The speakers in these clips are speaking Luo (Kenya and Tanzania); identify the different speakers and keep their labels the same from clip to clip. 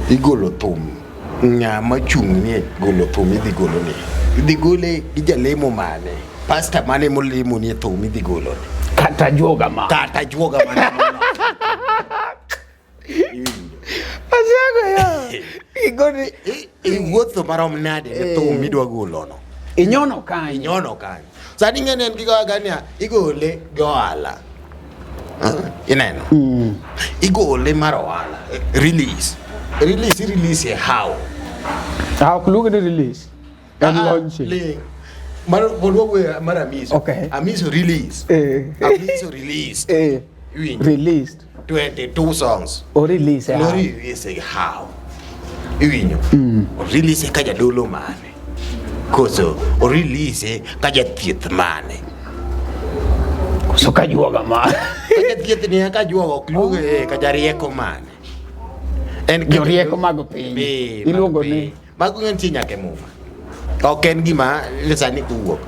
Speaker 1: Igolo thum. Ng'ama chung' ni e golo thum idhi golo ni. Idhi gole gi jalemo mane? Pastor mane molemo ni e thum idhi golo ni?
Speaker 2: Kata juoga ma.
Speaker 1: Kata juoga mane?
Speaker 2: Asago ya. Igoni
Speaker 1: Iwuotho marom nade ne thum midwa golo no?
Speaker 2: Inyono kanyo.
Speaker 1: Inyono kanyo. Sani ing'e ni en gi goga niya, igole gi ohala. Ah, ineno? Igole mar ohala. Release. Release, release e how?
Speaker 2: Ah, ok luonge ni release. En
Speaker 1: Ah,
Speaker 2: launching.
Speaker 1: ling. Mar pod wawuoyo mar Amiso.
Speaker 2: Okay.
Speaker 1: Amiso release.
Speaker 2: Eh.
Speaker 1: Amiso release.
Speaker 2: Eh.
Speaker 1: Iwinjo?
Speaker 2: Released.
Speaker 1: 22 songs.
Speaker 2: O release.
Speaker 1: No release e how? Iwinjo? O release ka jadolo mane? Koso o release ka jathieth mane?
Speaker 2: Koso ka juoga ma.
Speaker 1: Ka jathieth ni ka juoga ok luonge eh, ka jarieko mane? En ka
Speaker 2: Jorieko mag piny.
Speaker 1: Be, mag
Speaker 2: Iluongo ni
Speaker 1: piny. Mago nitie nyaka e Muma. Ok en gima ni sani kowuok.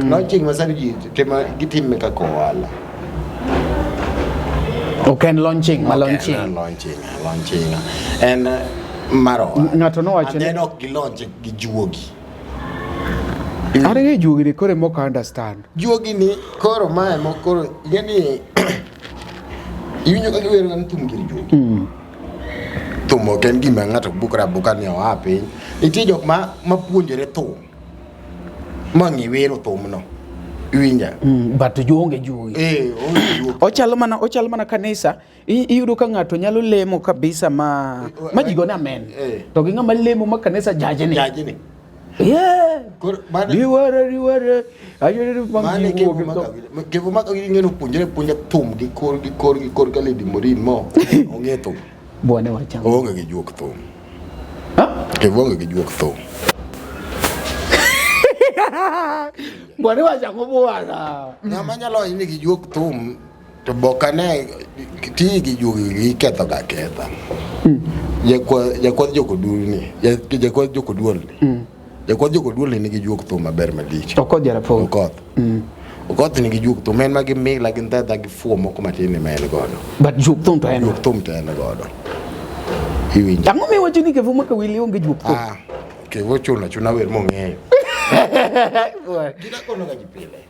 Speaker 1: Launching ma sani ji timo gitime kaka ohala.
Speaker 2: Ok en launching ma
Speaker 1: Ok en
Speaker 2: launching.
Speaker 1: Launching, launching. En mar ohala.
Speaker 2: Ng'ato nowacho
Speaker 1: And
Speaker 2: ni-
Speaker 1: then ok gilaunch gi juogi.
Speaker 2: An ing'e juogi ni koro ema ok understand.
Speaker 1: Juogi ni koro mae mo koro ing'e ni iwinjo ka giwero ni thum gir juogi. Thum ok en gima ng'ato bukre abuka ni oa piny. Nitie jok ma mapuonjore thum ma ng'e wero thumno. Iwinja?
Speaker 2: But onge juogi.
Speaker 1: Eh, onge juogi.
Speaker 2: Ochalo mana kanisa. Iyudo ka ng'ato nyalo lemo kabisa ma ji gone amen.
Speaker 1: Eh.
Speaker 2: To gi ng'ama lemo ma kanisa jajni.
Speaker 1: Jajni.
Speaker 2: Yeah.
Speaker 1: Koro mano
Speaker 2: Riwere riwere. Ayore
Speaker 1: mano e
Speaker 2: bang'
Speaker 1: Kevo
Speaker 2: wuok
Speaker 1: ma Kawili. Kevo ma Kawili ng'e nopuonjre puonja thum gi kor gi kor gi kor ka Lady Morin mo ong'e thum.
Speaker 2: Bwane wachang.
Speaker 1: Oonge gi juok thum.
Speaker 2: Ha?
Speaker 1: Kevo onge gi juok thum.
Speaker 2: Bwane wachang' bwana.
Speaker 1: Ng'ama nyalo wacho ni gi juok thum to bokane ti gi juogi giketho ga ketha. Jakwadh jokoduol ni, jakwadh jokoduol ni. Jakwadh jokoduol ni nigi juok thum maber malich.
Speaker 2: Okoth Jarapogi.
Speaker 1: Okoth. Okoth nigi juok thum en ma gi mila gi ndhadha gi fuo moko matin ema en godo.
Speaker 2: But juok thum to en.
Speaker 1: Juok thum to en godo. Iwinjo?
Speaker 2: Ang'o miwacho ni Kevo Makawili onge juok thum?
Speaker 1: Ah, Kevo chuno achuna wer mong'eyo. Gina kono ga ji pile.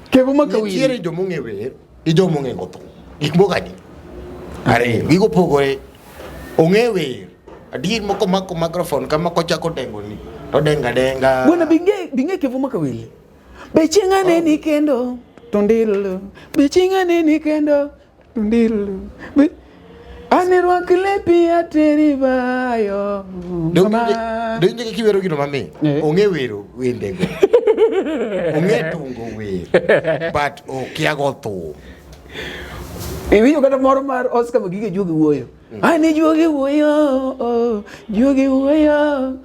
Speaker 2: Kevo Makawili.
Speaker 1: Nitiere joma ong'e wer gi joma ong'e go thum. Gik moko adi? Ariyo. Gigo pogore. Ong'e wer. Adier moko mako microphone kama kochako dengo ni. To denga denga.
Speaker 2: Bwana binge Kevo Makawili. Be chieng' aneni kendo tondilo. Be chieng' aneni kendo tondilo. Be ane rwak lepi ateri bayo. Mama.
Speaker 1: Donge kiwero gino mamit.
Speaker 2: Eh.
Speaker 1: Ong'e wero wendego. Ong'e tungo wer. But okia go thum.
Speaker 2: Iwinjo kata moro mar Oscar Magige juogi wuoyo. Ani juogi wuoyo, oh, juogi wuoyo.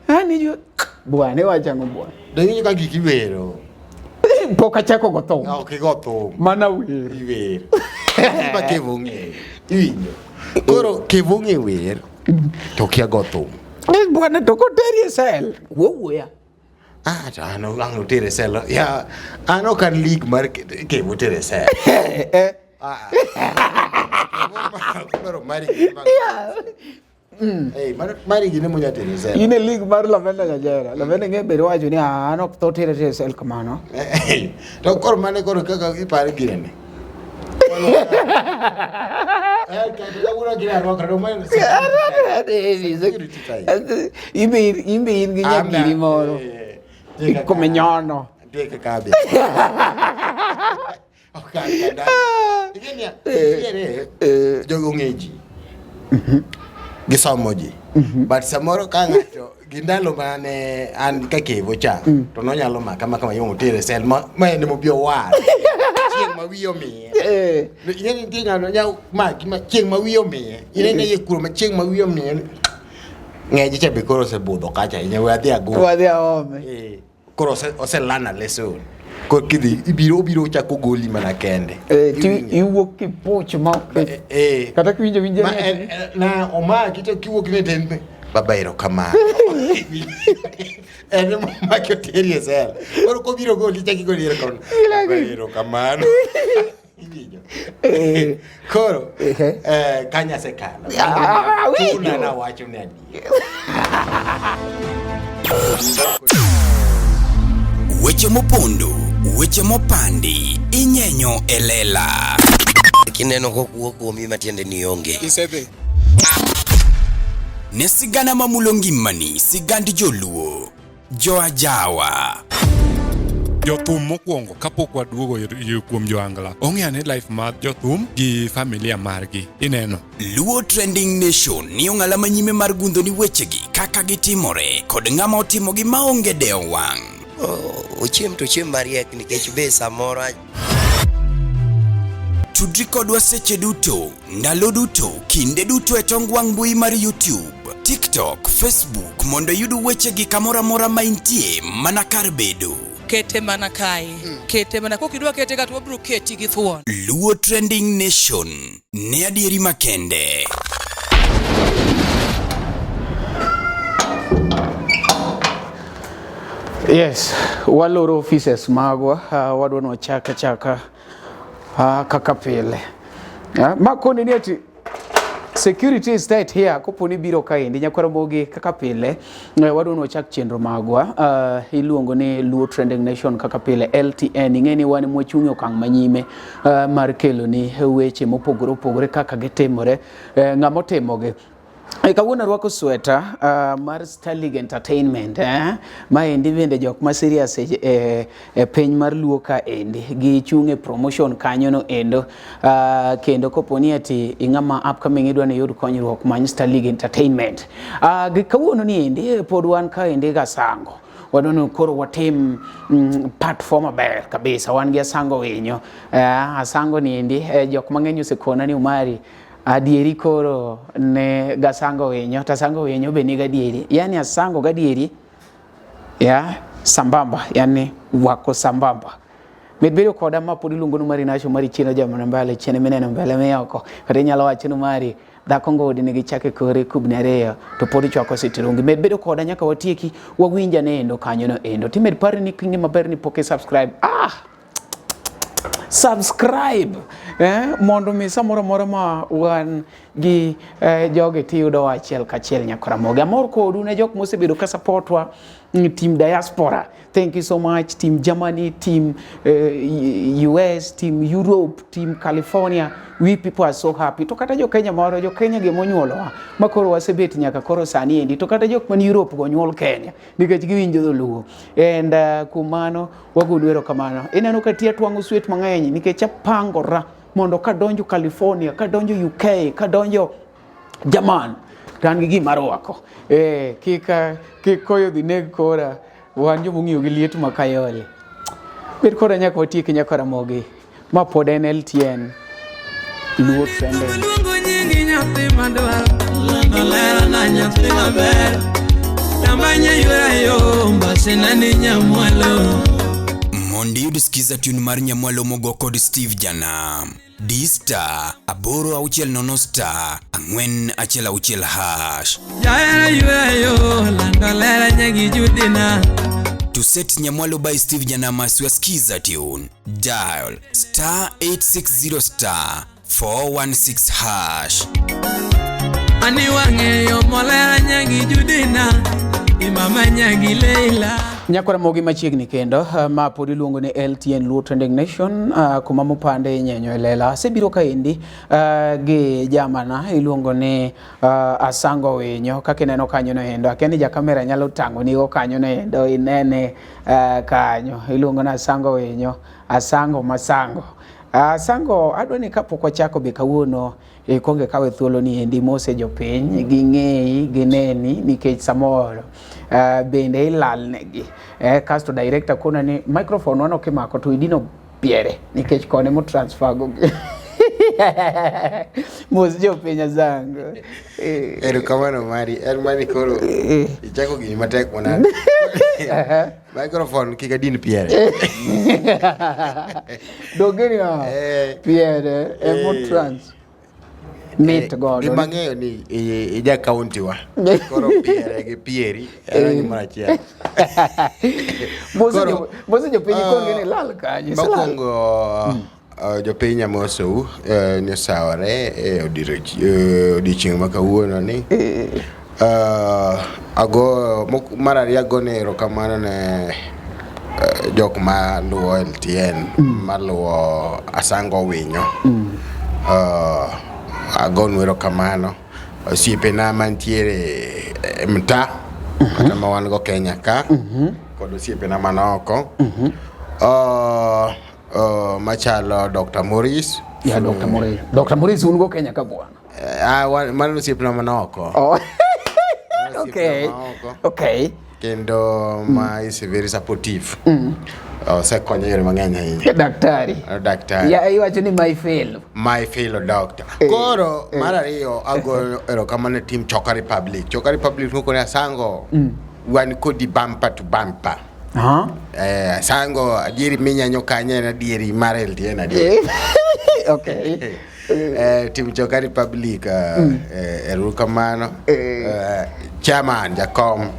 Speaker 2: Ani juogi. Bwana iwacho ang'o bwana?
Speaker 1: Donge ka gik iwero.
Speaker 2: Pok achako go thum.
Speaker 1: Ok igo thum.
Speaker 2: Mana wer.
Speaker 1: Iwer. Ma Kevo ong'eyo. Iwinjo. Koro Kevo ong'e wer to okia go thum.
Speaker 2: Bwana to koteri e sel. Wuo wuoya.
Speaker 1: Ah, to an ang' otere sel. Ya, an ok an league mar Kevo tere sel. Ah. Kevo mari gi Eh, mari gine monya tere sel.
Speaker 2: In e league mar Lavenda Jajera. Lavenda ng'e bedo wacho ni ah, an ok tho tere tere sel kamano.
Speaker 1: Eh, to koro mane koro kaka ipare ginene. Eh, kata kawuono gine arwakra, to mane security time.
Speaker 2: Imbe in gi nyagiri moro.
Speaker 1: Eh,
Speaker 2: Kuminyono.
Speaker 1: Nitie kaka abi. Ok an kada. Ing'e niya, nitiere jogo ong'e ji. Gisomo ji. But samoro ka ng'ato gi ndalo mane an ka Kevo cha to nonyalo maka maka mayom otere sel ma ma en mobi owar. Chieng' ma wiye omiye. Ing'e ni nitie ng'ato nyalo maki ma chieng' ma wiye omiye. In en iye kuro ma chieng' ma wiye omiye. Ng'eje cha be koro osebudho kacha ahinya we adhi ago.
Speaker 2: Wadhi aome.
Speaker 1: Koro ose learn a lesson. Koro kidhi ibiro obiro chako goli mana kende.
Speaker 2: Ti iwuok kipuch ma ok. Kata kiwinjo winjo
Speaker 1: Ma
Speaker 2: ni
Speaker 1: en, na omaki to kiwuok ni ten baba erokamano. En ema omaki oteri e sel. Koro kobiro goli chak igoli erokamano. Baba erokamano. Iwinjo?
Speaker 2: Eh.
Speaker 1: Koro
Speaker 2: Ehe.
Speaker 1: kanyo asekalo.
Speaker 2: Ah, awinjo.
Speaker 1: Chuna nawacho ni adier.
Speaker 3: Weche mopondo, weche mopandi, inyenyo e lela.
Speaker 4: Kineno kokuo kuomi matiende ni onge.
Speaker 5: Isedhi.
Speaker 3: Ne sigana mamulo ngimani, sigand joluo, joajawa.
Speaker 5: Jothum mokwongo kapok waduogo kuom joangla ong'e ane life mar jothum gi familia margi ineno.
Speaker 3: Luo Trending Nation ni ong'ala manyime mar gundho ni wechegi kaka gitimore kod ng'ama otimogi maonge dewo wang'.
Speaker 4: Ochiem to ochiem mariek nikech be samoro
Speaker 3: Tudri kodwa seche duto, ndalo duto, kinde duto e tong wang' mbui mar YouTube, TikTok, Facebook mondo iyud wechegi kamoro amora ma intie mana kar bedo.
Speaker 6: Kete mana kae. Kete mana kokidwa kete ka to wabiro keti gi thuon.
Speaker 3: Luo Trending Nation ne adieri makende.
Speaker 2: Yes, waloro offices magwa, wadwa ni wachak achaka kaka pile. Ma koni ni ati security is tight here kopo ni biro kaendi nyakwar Ramogi kaka pile wadwa ni wachak chenro magwa iluongo ni Luo Trending Nation kaka pile LTN. Ing'e ni wan mwachung' e okang' manyime mar kelo ni weche mopogore opogore kaka gitimore, ng'ama otimogi. Kawuono arwako sweta mar Starleague Entertainment, Maendi bende jok ma serious e piny mar Luo ka endi gichung' e promotion kanyo no endo, kendo kopo ni ati ing'ama upcoming idwa ni iyud konyruok many Starleague Entertainment. Gi kawuono ni endi pod wan ka endi Gasango. Wadwa ni koro watim part 4 maber kabisa. Wan gi Asango Winyo. Asango ni endi jok mang'eny osekona ni Omari adieri koro ne Gasango Winyo, to Asango Winyo be ni gadieri. Yani Asango gadieri ya sambamba, yani wako sambamba. Med bedo koda ma pod iluongo ni Mari Nasho, Mari chien ojamona mbele, chien mineno mbele miyoko. Kata inyalo wacho ni Mari dhako ngodi nigi chak e kore kubni ariyo to pod ichwako sitirungi. Med bedo koda nyaka watieki wawinj ane endo kanyo no endo. Timed pari ni king'e maber ni pok i subscribe. Subscribe mondo mi samoro amora ma wan gi jogi tiyudo achiel kachiel nyaka Ramogi. Amor kodu ne jok mosebedo ka supportwa, team diaspora. Thank you so much team Germany, team US, team Europe, team California. We people are so happy. To kata jo Kenya moro, jo Kenya gi monyuolowa ma koro wasebet nyaka koro sani endi. To kata jok man Europe go nyuol Kenya nikech giwinjo dholuo. And kuom mano wagonu erokamano. Ineno ka tiya twang'o swet mang'eny nikech apangora mondo kadonjo California, kadonjo UK, kadonjo German to an gi gima arwako. Kik koyo dhi neg kora, wan joma ong'iyo gi liet ma kayole. Bed koda nyaka watieki nyaka Ramogi. Ma pod en LTN Luo Trending.
Speaker 7: Luongo nyingi nyathi madwaro, lando lera na nyathi maber. Namba yura yo, mbasina ni Nyamwalo.
Speaker 3: Mondo iyud skiza tune mar Nyamwalo mogo kod Steve Janam. D star aboro auchiel nono star ang'wen achiel auchiel hash.
Speaker 7: Jahera yura yo, lando lera nyagi judina.
Speaker 3: To set Nyamwalo by Steve Janam as your skiza tune, dial star 860 star 416 hash.
Speaker 7: Ani wang'eyo molera nyagi judina, imama nyagi Leila.
Speaker 2: Nyakwar Ramogi machiegni kendo, ma pod iluongo ni LTN Luo Trending Nation, kuma mopande inyenyo e lela. Asebiro kaendi gi jamana iluongo ni Asango Winyo, kaka ineno kanyo no endo. Akia ni ja kamera nyalo tang'o nigo kanyo no endo, inene kanyo. Iluongo ni Asango Winyo, Asango Masango. Asango, adwa ni kapok wachako be kawuono ikwongo ikawe thuolo ni endi mose jopiny ging'eyi gineni nikech samoro bende ilalnegi. Kasto director kona ni microphone wan ok imako to idino piere nikech kone mo transfer go. Mos jopiny Asango.
Speaker 1: Erokamano Mari, en mani koro ichako gini matek manade. Microphone kik adin piere.
Speaker 2: Dogeni piere emo trans. Mit godo.
Speaker 1: Gima ang'eyo ni ija county wa. Koro piere gi pieri en gimoro achiel.
Speaker 2: Mose jopiny kong'e ni lal kanyo.
Speaker 1: Mokwongo Jopiny amosou ni osawore e odiochieng' ma kawuono ni. Ago mar ariyo agone erokamano ne jok ma luwo LTN maluwo Asango Winyo. Agonu erokamano. Osiepena mantiere e mtaa kata ma wan go Kenya ka kod osiepena man oko. Machalo Dr. Maurice.
Speaker 2: Ya Dr. Maurice. Dr. Maurice un go Kenya ka bwana.
Speaker 1: Mano osiepna man oko.
Speaker 2: Oh.
Speaker 1: Mano osiepna
Speaker 2: Okay.
Speaker 1: ma oko.
Speaker 2: Okay.
Speaker 1: Kendo ma is very supportive. Osekonyo e yore mang'eny ahinya.
Speaker 2: Daktari.
Speaker 1: Daktari.
Speaker 2: Ya iwacho ni my fellow.
Speaker 1: My fellow doctor. Koro mar ariyo agoyo erokamano ne team Choka Republic. Choka Republic nokone Asango. Wan kodi bumper to bumper.
Speaker 2: Huh?
Speaker 1: Asango adieri minyanyo kanyo en adieri mar LTN adieri.
Speaker 2: Okay.
Speaker 1: Team Choka Republic erokamano. Chairman Jakom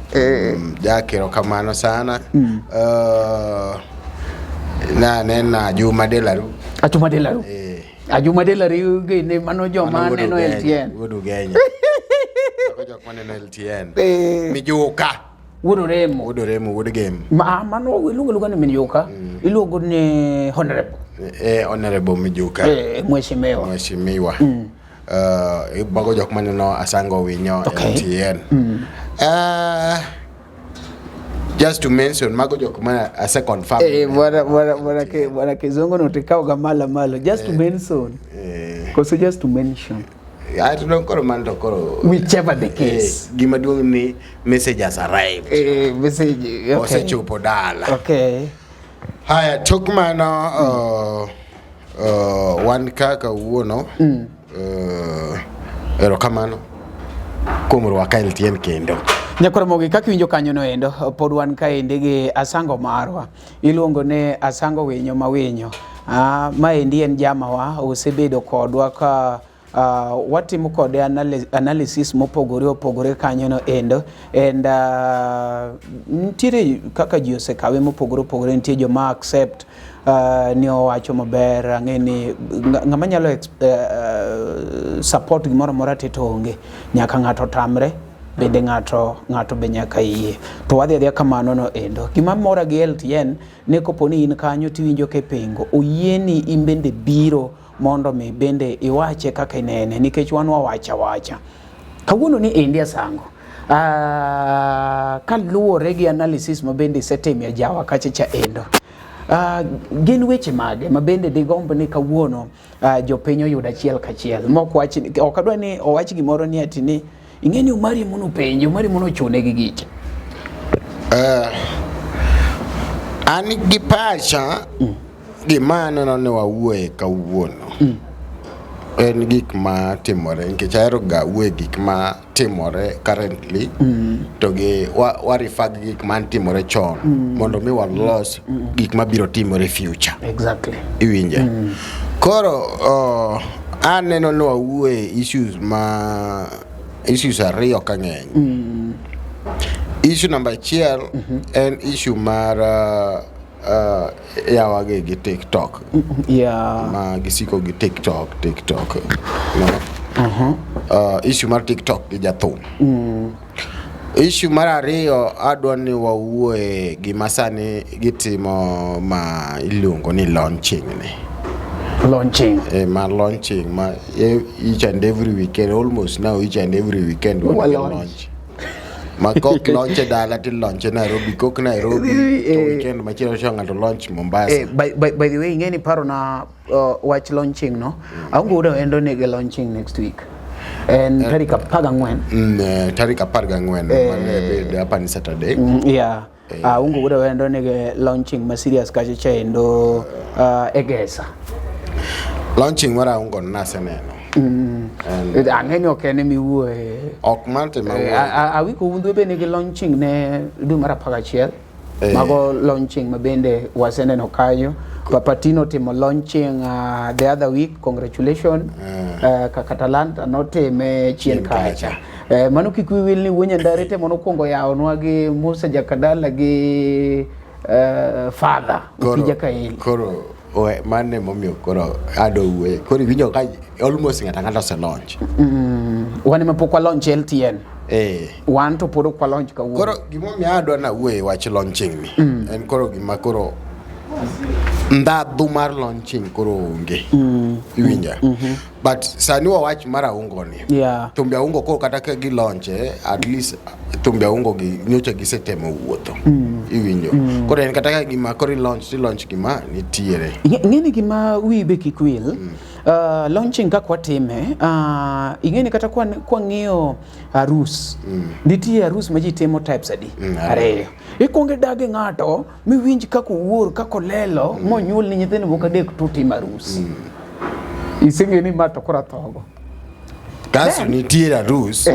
Speaker 1: Jack erokamano sana. Na Juma Delaru.
Speaker 2: Ajuma Delaru. Ajuma Delaru gini mano joma neno LTN.
Speaker 1: Wuod Ugenya. Mago jok maneno LTN. Mijuka.
Speaker 2: Wuod Oremo.
Speaker 1: Wuod Oremo, wuod Gem.
Speaker 2: Ma mano iluongo luonga ni Mijuka. Iluongo ni Honorable.
Speaker 1: Honorable Mijuka.
Speaker 2: Mheshimiwa.
Speaker 1: Mheshimiwa. Mago jok maneno Asango Winyo
Speaker 2: Okay.
Speaker 1: LTN. Just to mention mago jok ma ase confirm.
Speaker 2: Bwana Kizungu no tikawo ga malo malo just to mention. Koso just to mention.
Speaker 1: Ah, to dong koro mano to koro
Speaker 2: Whichever the case.
Speaker 1: Gima duong' ni message has arrived.
Speaker 2: Message okay.
Speaker 1: Osechopo dala.
Speaker 2: Okay.
Speaker 1: Haya, tok mano wan ka kawuono erokamano kuom rwaka LTN kendo.
Speaker 2: Nyakwar Mogi, kaka iwinjo kanyo no endo, pod wan kaendi gi Asango marwa. Iluongo ni Asango Winyo ma Winyo. Maendi en jamawa, osebedo kodwa ka watimo kode analysis mopogore opogore kanyo no endo. And nitiere kaka ji osekawe mopogore opogore, nitie joma accept ni owacho maber, ang'e ni ng'ama nyalo support gimoro amora te to onge, nyaka ng'ato tamre bende ng'ato be nyaka yie. To wadhi adhiya kamano no endo. Gima mora gi LTN ne kopo ni in kanyo tiwinjo kipingo, oyieni in bende biro mondo mi bende iwache kaka inene, nikech wan wawacha wacha. Kawuono ni endi Asango, kaluwore gi analysis ma bende isetimo e jawa kacha cha endo, gin weche mage ma bende digomb ni kawuono jopiny oyud achiel kachiel? Mok wach, ok adwa ni owach gimoro ni ati ni ing'e ni Omari mono penje, Omari mono ochune gi gicha.
Speaker 1: An gi pacha gima aneno ni wawuoye kawuono en gik ma timore, nikech ahero ga wuoye gik ma timore currently to gi wa refer gi gik ma timore chon mondo mi walos gik mabiro timore future.
Speaker 2: Exactly.
Speaker 1: Iwinje? Koro aneno ni wawuoye issues ma issues ariyo ka ng'eny. Issue namba achiel en issue mar yawagi gi TikTok. Ma gisiko gi TikTok. No. Issue mar TikTok gi jathum. Issue mar ariyo adwa ni wawuoye gima sani gitimo ma iluongo ni launching ni.
Speaker 2: Launching.
Speaker 1: Ma launching ma each and every weekend, almost now each and every weekend wan gi
Speaker 2: Wa launch.
Speaker 1: launch. Ma kok launch e dala to launch e Nairobi, kok Nairobi to weekend machielo to ng'ato launch Mombasa.
Speaker 2: By the way, ing'e ni paro na wach launching no. Aonge udo endo nigi launching next week. En tarik 14.
Speaker 1: Tarik 14 mane bed apa ni Saturday.
Speaker 2: Yeah. Aonge udo endo nigi launching ma serious kacha cha endo Egesa.
Speaker 1: Launching mar Aungo naseneno.
Speaker 2: Ang'e ni ok en miwuoye.
Speaker 1: Ok mar timo awuoye.
Speaker 2: Awiko Undwe be nigi launching ne dwe mar 11. Mago launching ma bende waseneno kanyo. Papatino timo launching the other week, congratulations. Kaka Talanta notime chien kacha. Mano kik wiyi wil ni Wuo Nyandare temo nokwongo yawonwa gi Musa Jakadala gi Father Opija Kaeli.
Speaker 1: Koro oe mano emomiyo koro ado wuoye. Koro iwinjo ka almost ng'ato ang'ata ose launch.
Speaker 2: Wan ema pok wa launch LTN.
Speaker 1: Eh.
Speaker 2: Wan to pod ok wa launch kawuono.
Speaker 1: Koro gimomiyo adwa nawuoye wach launching ni en koro gima koro ndhadhu mar launching koro onge. Iwinja? But sani wawach mar aungo ni.
Speaker 2: Yeah.
Speaker 1: Thumbe aungo koro kata ka gi launch at least thumbe aungo gi nyocha gisetemo wuotho. Iwinjo? Koro en kata ka gima koro i launch ti launch gima nitiere.
Speaker 2: Ing'eni gima wiyi be kik wil. Launching kaka watime, ing'eni kata kwang'iyo arus, nitie arus ma ji timo types adi? Ariyo. Ikwongo idagi ng'ato miwinj kaka owuor, kaka olelo, monyuol ni nyithindo moko adek to timo arus. Iseng'eyo ni ma to koro athogo.
Speaker 1: Kasto nitiere arus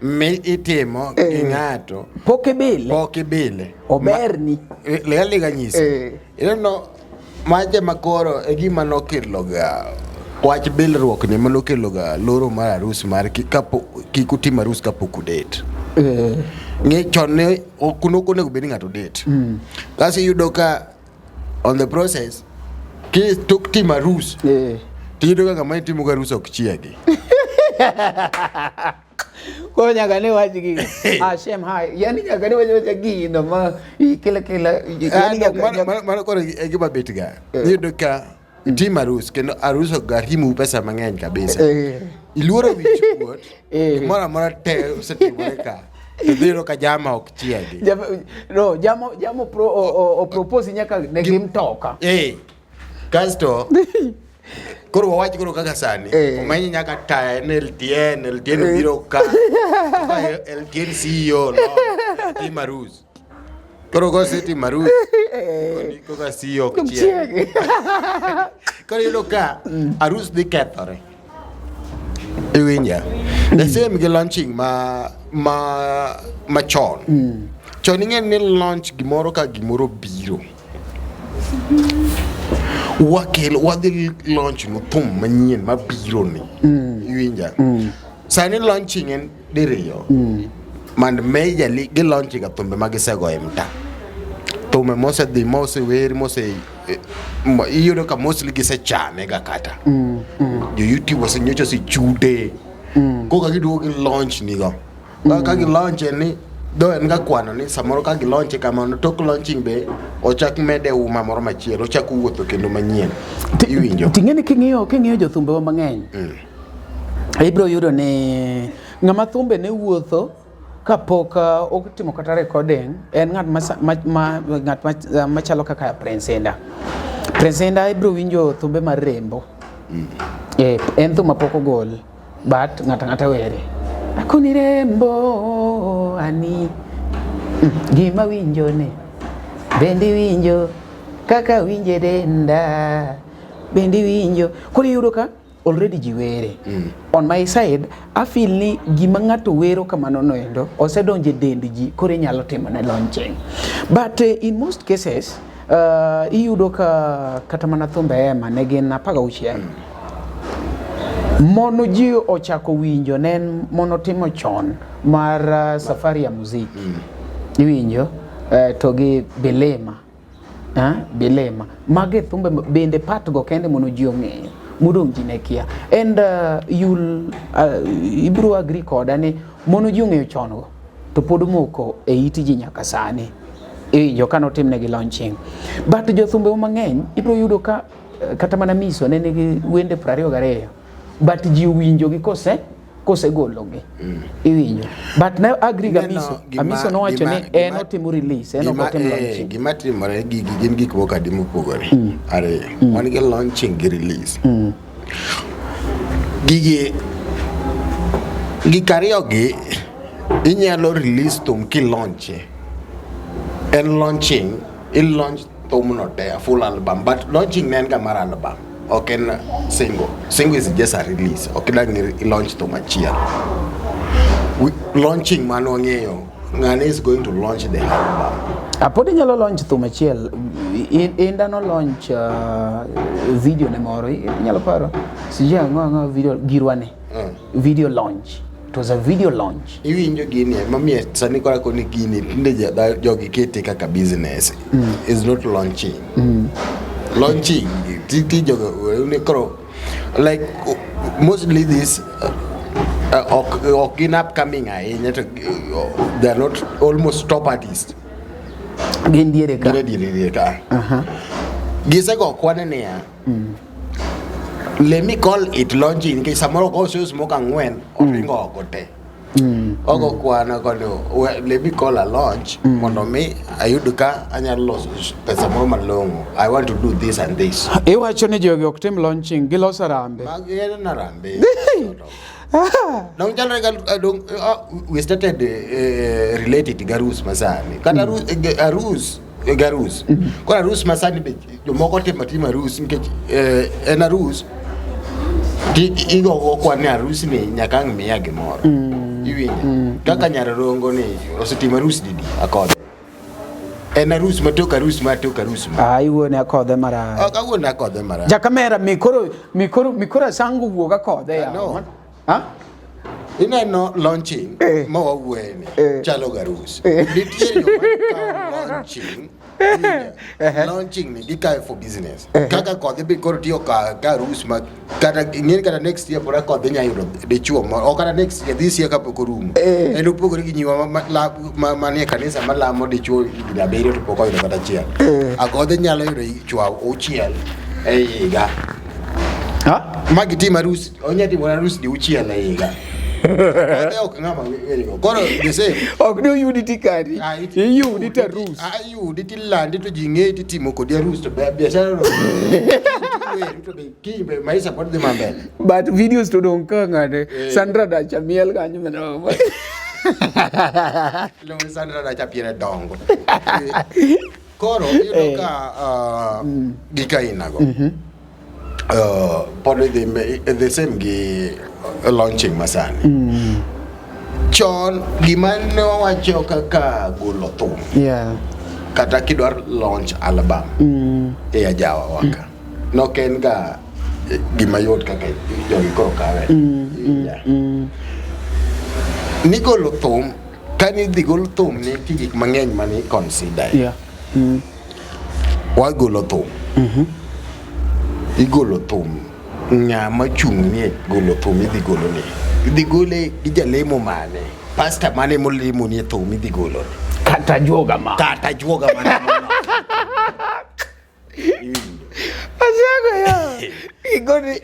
Speaker 1: mi itimo gi ng'ato
Speaker 2: Pok ibile.
Speaker 1: pok ibile.
Speaker 2: Oberni.
Speaker 1: Lega lega nyisi. Ineno maje makoro e gima nokeloga wach bilruok ni manokeloga loro mar arus mar kik utim arus kapok udet. Ng'e chon ne ok onego bed ni ng'ato det. Kasto iyudo ka on the process ki tok timo arus tiyudo ka ng'ama itimo go arus ok chiegi.
Speaker 2: Koro nyaka ne wach gino. Ah, shem hai. Yani nyaka ne wach wacha gino ma ikela kela. Yani nyaka
Speaker 1: Mano koro e gima bet ga. Iyudo ka itimo arus kendo arus ok garimu pesa mang'eny kabisa. Iluoro wich kuot. Gimoro amora te osetimore ka. To dhi yudo ka jama ok chiegi.
Speaker 2: No, jamo jamo pro o propose nyaka ne gi mtoka.
Speaker 1: Kasto koro wawach koro kaka sani omeny nyaka taya en LTN LTN obiro ka ka LTN CEO no timo arus. Koro kosetimo arus koka CEO ok chiegi. Koro iyudo ka arus dhi kethore. Iwinja? The same gi launching ma ma machon. Chon ing'e ni launch gimoro ka gimoro biro. Wakel wadhi launch no thum manyien mabiro ni. Iwinja? Sani launching en diriyo. And majorly gi launch ga thumbe ma gisego e mta. Thumbe mosedhi mosewer mose iyudo ka mostly gisechame ga kata. Jo YouTube osenyocha osechude. Koka giduogo gi launch nigo. Ka gi launch en ni do en ga kwano ni samoro ka gi launch kamano tok launching be ochak mede uma moro machielo ochak wuotho kendo manyien. Iwinjo?
Speaker 2: Ting'eni king'iyo king'iyo jothumbewa mang'eny. Ibiro yudo ni ng'ama thumbe ne wuotho kapok otimo kata recording en ng'at ma ng'at machalo kaka Prince Indah. Prince Indah ibiro winjo thumbe mar Rembo. En thum mapok ogol but ng'ato ang'ata were. Akoni Rembo ani gima winjo ni bende iwinjo kaka winje denda bende iwinjo. Koro iyudo ka already ji were. On my side, I feel ni gima ng'ato wero kamano noendo osedonjo e dend ji koro inyalo timo ne launching. But in most cases iyudo ka kata mana thumbe Emma ne gin 16. Mono ji ochako winjo ne en mono timo chon mar safari ya muziki. Iwinjo to gi Bilema. Bilema. Mage thumbe bende part go kende mono ji ong'eyo. Modong' ji ne kia. And you'll ibiro agree koda ni mono ji ong'eyo chon go to pod omoko e it ji nyaka sani. Iwinjo ka notimnegi launching. But jothumbe mang'eny ibiro yudo ka kata mana Miso ne nigi wende 22 but ji owinjo gi kosegologi. Iwinjo. But ne agree ga Amiso. Amiso nowacho ni en otimo release, en ok otim launching.
Speaker 1: Gima timore gigi gin gik moko adi mopogore. Ariyo. Wan gi launching gi release. Gigi gik ariyo gi inyalo release thum kilaunche. En launching, i launch thumno te, a full album. But launching ne en ga mar album. Ok en single. Single is just a release. Ok dang' i launch thum achiel. Launching mano wang'eyo, ng'ane is going to launch the album.
Speaker 2: Pod inyalo launch thum achiel. Inda no launch video ne moro. Inyalo paro. Sijui ang'o ang'o video girwane. Video launch. It was a video launch.
Speaker 1: Iwinjo gini mamiyo sani koro akoni gini tinde jogi kete kaka business. Is not launching. Launching Ti jogo ni koro like mostly this ok gin upcoming ahinya to they are not almost top artist.
Speaker 2: Gin diere ka.
Speaker 1: Gin e diere diere ka. Gisego kwan niya. Let me call it launching nikech samoro go shows moko ang'wen oringo oko te. Ogo kwana kono let me call a launch mondo mi ayud ka anyalo loso pesa moro malong'o. I want to do this and this.
Speaker 2: Iwacho ni jogi ok tim launching, giloso arambe.
Speaker 1: Mag en arambe. Dong chalre ga dong we started related gi arus masani. Kata arus arus gi arus. Koro arus masani be jomoko timo atima arus nikech en arus ti igo go kwan ni arus ni nyaka ang' miya gimoro. Iwinjo? Kaka Nyararongo ni osetimo arus didi akodhe. En arus ma tok arus ma tok arus ma.
Speaker 2: Ah, iwuone akodhe marach.
Speaker 1: Ok awuone akodhe marach.
Speaker 2: Jakamera mikoro asango wuog akodhe ya.
Speaker 1: No.
Speaker 2: Ha?
Speaker 1: Ineno launching ma wawuoye ni chalo ga arus. Nitie joma kawo launching iwinjo? Launching ni gikawe for business. Kaka kodhi be koro tiyo ka ka arus ma kata ing'eni kata next year pod akodhi nya yudo dichuo moro ok kata next year this year kapok orumo. En opogore gi nyiwa manie kanisa malamo dichuo higni 7 to pok oyudo kata achiel. Akodhi nyalo yudo chwo auchiel e higa. Ma gitim arus, onya timo arus diuchiel e higa. Akodhi ok ng'ama werigo. Koro the same.
Speaker 2: Ok ne oyudi tikari. Iyudi to arus.
Speaker 1: Ayudi tilandi to ji ng'eyi titimo kodi arus to biashara no. Weru to be kiny be maisha pod dhi mambele.
Speaker 2: But videos to dong ka ng'ane. Sandra Dacha miel kanyo mano.
Speaker 1: Iluongo ni Sandra Dacha piere dongo. Koro iyudo ka gik ainago. Pod idhi the same gi launching masani. Chon gima ne wawacho kaka golo thum. Kata kidwar launch album e ajawa waka. Nok en ga gima yot kaka jogi koro kawe. Nigolo thum, kani idhi gol thum nitie gik mang'eny mane consider. Wagolo thum. Igolo thum. Ng'ama chung' ni e golo thum idhi golo ni. Idhi gole gi jalemo mane? Pastor mane molemo ni e thum idhi golo ni?
Speaker 2: Kata juoga ma.
Speaker 1: Kata juoga mane molo.
Speaker 2: Asago ya. Igoni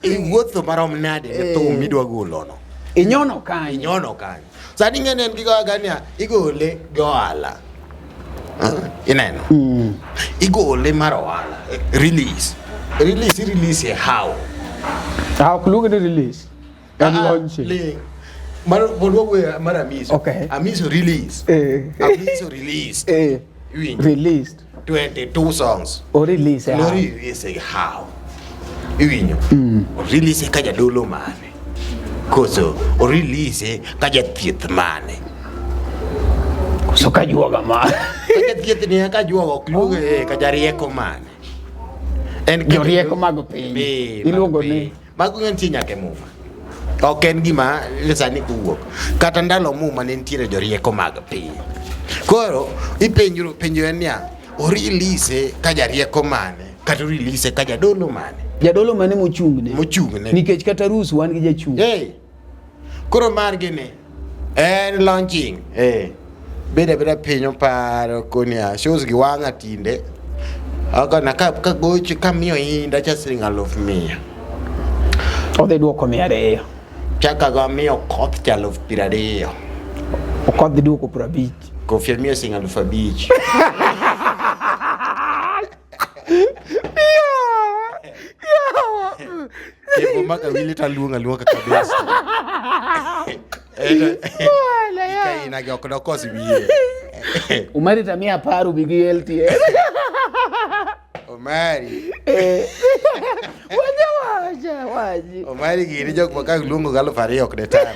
Speaker 1: Iwuotho marom nade ne thum midwa golo no?
Speaker 2: Inyono kanyo.
Speaker 1: Inyono kanyo. Sani ing'e en gi gania igole gi ohala. Ineno? Igole mar ohala. Release. Release, release e how?
Speaker 2: Ah, ok luonge ni release. En launching.
Speaker 1: Ling. Mar pod wawuoyo mar Amiso.
Speaker 2: Okay.
Speaker 1: Amiso release. Amiso released. Iwinjo?
Speaker 2: Released.
Speaker 1: 22 songs.
Speaker 2: O release e
Speaker 1: No
Speaker 2: how?
Speaker 1: release e how? Iwinjo? O release ka jadolo mane? Koso o release ka jathieth mane?
Speaker 2: Koso ka juoga mane?
Speaker 1: Ka jathieth ni ka juoga ok luonge ka jarieko mane? En ka
Speaker 2: Jorieko mag piny.
Speaker 1: Be, mag
Speaker 2: Iluongo ni
Speaker 1: piny. Mago nitie nyaka e Muma. Ok en gima sani kowuok. Kata ndalo Muma ne nitiere jorieko mag piny. Koro ipenjo penjo en niya, o release ka jarieko mane kata o release ka jadolo mane?
Speaker 2: Jadolo mane mochung'ne?
Speaker 1: Mochung'ne.
Speaker 2: Nikech kata arus wan gi jachung'.
Speaker 1: Hey. Koro margi ni en launching. Eh. Beda beda piny oparo konia shows gi wang'a tinde. Akona ka gocho kamiyo inda cha siling 1,100.
Speaker 2: Odhi duoko 200.
Speaker 1: Chaka go miyo koth cha 20,000.
Speaker 2: Okoth dhi duoko 50.
Speaker 1: Kofi amiyo siling 5,000. Kebo maka wili taluongo aluonga kabisa. Ika ina ok dokos wiye.
Speaker 2: Umari tamia apar ubi gi LTM.
Speaker 1: Omari.
Speaker 2: Wacha wacha waji.
Speaker 1: Omari gini jok ma ka luongo gi 2,000 ok de tame.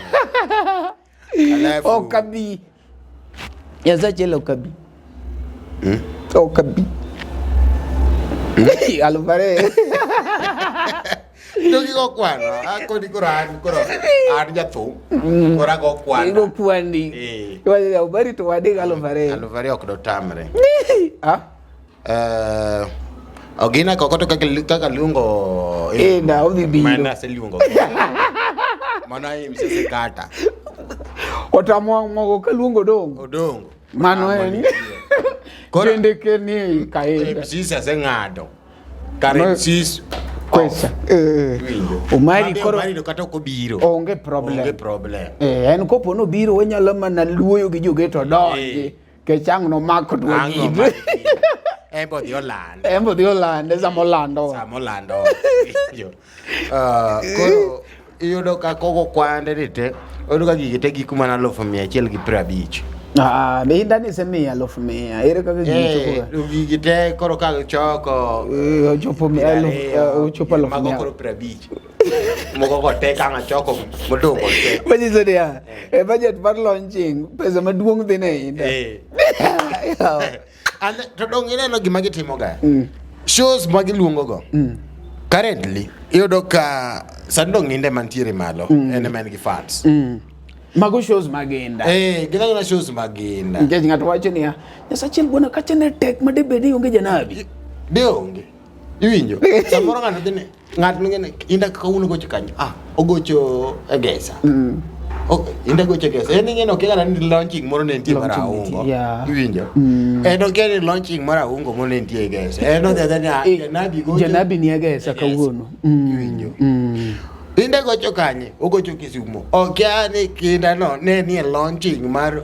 Speaker 1: Alafu
Speaker 2: Ok abi. Nyasaye ok abi. Ok abi. 2,000.
Speaker 1: To gigo kwano, akoni koro an koro an jathum. Koro ago kwano.
Speaker 2: Igo kwani.
Speaker 1: Eh.
Speaker 2: Iwacho ni Omari to wadik 2,000.
Speaker 1: 2,000 ok dotamre.
Speaker 2: Ah?
Speaker 1: Ogina kokoto kaka kaka luongo
Speaker 2: Inda, odhi biro.
Speaker 1: Mana aseluongo. Mano MC osekata.
Speaker 2: Otamo mogo kaluongo Odongo.
Speaker 1: Odongo.
Speaker 2: Mano en.
Speaker 1: Koro-
Speaker 2: Kende keni kaenda.
Speaker 1: MCs aseng'ado. Kar
Speaker 2: Mano-
Speaker 1: MCs
Speaker 2: Kwesa. Eh.
Speaker 1: Iwinjo.
Speaker 2: Omari
Speaker 1: Mabe
Speaker 2: koro
Speaker 1: Omari to kata ok obiro.
Speaker 2: onge problem.
Speaker 1: Onge problem.
Speaker 2: Eh, en kopo nobiro wanyalo mana luoyo gi jogeto odonji.
Speaker 1: Eh.
Speaker 2: Kech ang' nomaknwa
Speaker 1: Ang'
Speaker 2: gino.
Speaker 1: nomak gino. En be odhi olande.
Speaker 2: En be odhi olande sama olando.
Speaker 1: Sama olando. Iwinjo. Koro iyudo ka kogo kwande ni te, iyudo ka gigi te giko mana 150,000.
Speaker 2: Ah, be inda ni isemiya 100,000. Ere kaka gigi
Speaker 1: Eh,
Speaker 2: chopo?
Speaker 1: gigi te koro ka choko
Speaker 2: Eh, ochopo
Speaker 1: 20,
Speaker 2: ochopo eluf
Speaker 1: mago
Speaker 2: mia.
Speaker 1: koro 50. Moko go te ka ng'achoko modong' go te.
Speaker 2: Manyiso niya, e budget mar launching, pesa maduong' dhi ne Inda.
Speaker 1: Eh. And to dong' ineno gima gitimo ga. Shows ma giluongo go. Currently, iyudo ka sani dong' Inda mantiere malo, en ema en gi fans.
Speaker 2: Mago shows mag Inda.
Speaker 1: Eh, gin agina shows mag Inda.
Speaker 2: Nikech ng'ato wacho niya, Nyasachiel bwana kacha ne tek ma debed ni onge janabi.
Speaker 1: De onge. Iwinjo? Samoro ng'ato dhi ni ng'ato ni ng'ene Inda kawuono gocho kanyo. Ah, ogocho e Gesa. Inda gocho e Gesa. En ing'e ni okia kata ni launching moro ne nitie mar
Speaker 2: Launching
Speaker 1: Aungo.
Speaker 2: nitie, yeah.
Speaker 1: Iwinjo? En okia ni launching mar Aungo moro ne nitie e Gesa. En odhi adhiya ni ah,
Speaker 2: Eh,
Speaker 1: Janabi gocho.
Speaker 2: Janabi ni e Gesa
Speaker 1: e Gesa.
Speaker 2: kawuono.
Speaker 1: Iwinjo? Inda gocho kanye? Ogocho Kisumo. Okia ni kinda no ne nie launching mar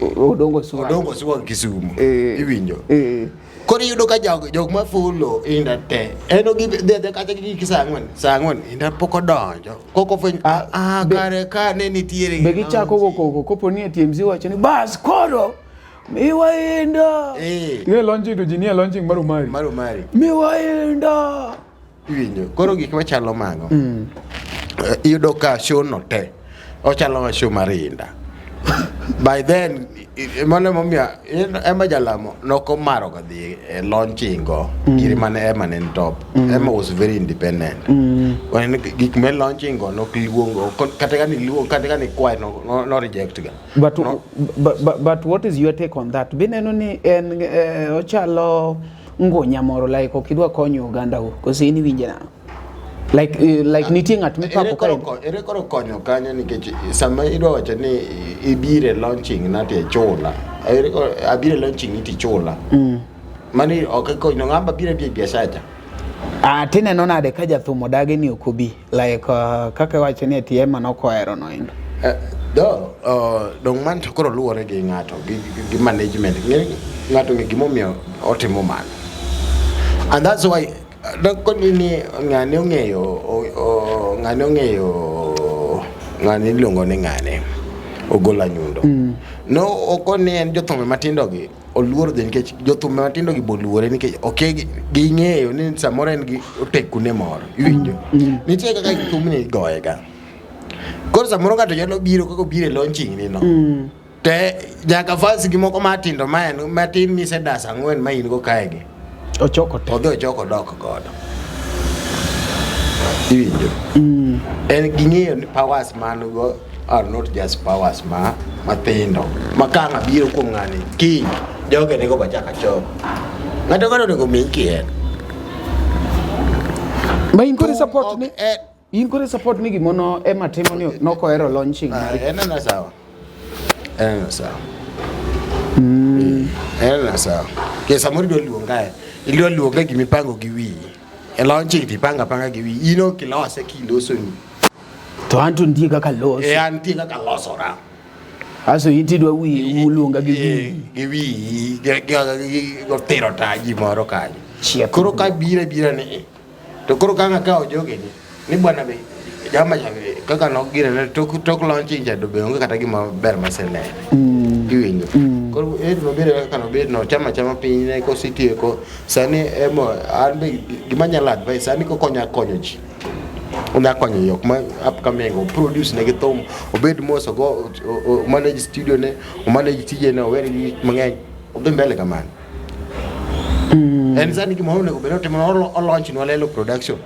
Speaker 2: Odongo Suwa.
Speaker 1: Odongo Suwa Kisumo.
Speaker 2: Eh.
Speaker 1: Iwinjo?
Speaker 2: Eh.
Speaker 1: Koro iyudo ka jok ma follow Inda te en ogi dhi adhiya kacha gi saa ang'wen saa ang'wen Inda pok odonjo koko fweny
Speaker 2: Ah,
Speaker 1: ah kare ka ne nitiere
Speaker 2: Be gichako go koko kopo ni e TMC wacho ni bas koro miwa Inda.
Speaker 1: Eh.
Speaker 2: Ing'e launching to ji nie launching mar Omari.
Speaker 1: Mar Omari.
Speaker 2: Miwa Inda.
Speaker 1: Iwinjo koro gik machalo mago iyudo ka show no te ochalo ma show mar Inda by then mano emomiyo Emma Jalamo nokomaro ga dhi e launching go giri mane Emma ne en top Emma was very independent When gik me launching go nok luongo kata ka niluongo kata ka nikwaye no reject ga
Speaker 2: But,
Speaker 1: No.
Speaker 2: but what is your take on that? Bineno ni en ochalo ngunya moro like ok idwa konyo oganda go koso in iwinje nang'o? Like, like nitie ng'at mipako kae
Speaker 1: Ere koro konyo kanyo nikech sama idwa wacho ni ibire launching na to ichula. Ere koro abire launching iti chula. Mani ok konyo ng'ama biro e biashara cha.
Speaker 2: Ah, tineno nade ka jathum odagi ni ok obi like kaka iwacho ni ati Emma nokohero no endo.
Speaker 1: Do dong man to koro luwore gi ng'ato gi management. Ng'ato ng'e gimomiyo otimo mano. And that's why koni ni ng'ane ong'eyo ng'ane ong'eyo ng'ane iluongo ni ng'ane Ogola Nyundo. No okoni en jothumbe matindo gi oluoro dhi nikech jothumbe matindo gi boluore nikech ok ging'eyo ni samoro en gi otekune moro iwinjo. Nitie kaka thumni igoye ga. Koro samoro ng'ato nyalo biro kaka obiro e launching ni no. Te nyaka fans gi moko matindo ma en matin misedas ang'wen ma in go kae gi.
Speaker 2: Ochoko te.
Speaker 1: Odhi ochoko dok godo. Iwinjo? En ging'eyo ni powers man go are not just powers ma mathindo. Ma ka ng'a biro kuom ng'ani kiny joge nego bachak achoko. Ng'ato ng'ato onego mi kien.
Speaker 2: Ma in kod support ni in kod support ni gimono Emma timo ni nokohero launching mari.
Speaker 1: En ana sawa. En ana sawa. En ana sawa. Ke samoro idwa luonga idwa luonga gimipango gi wiyi. E launching to ipanga apanga gi wiyi. In ok ilose kilosoni.
Speaker 2: To anto nitie kaka loso.
Speaker 1: E an nitie kaka losora.
Speaker 2: Aso in tidwa wiyi uluonga gi wiyi.
Speaker 1: Gi wiyi gi othiro taji moro kanyo.
Speaker 2: Chiep.
Speaker 1: Koro ka bira bira ni to koro ka ng'aka ojoge ni ni bwana be jama cha be kaka nok gine ne tok launching cha to be onge kata gima ber masenene. Iwinjo. Koro en nobiro kaka nobet no chama chama piny ne kosetieko sani emo an be gima anyalo advice sani koko onya konyo ji. Onya konyo jok ma upcoming o produce negi thum obed mos ogo o manage studio ne o manage tije ne ower gi gik mang'eny odhi mbele kamano. En sani gima onego bed ni otimo o launch nwa Lelo production.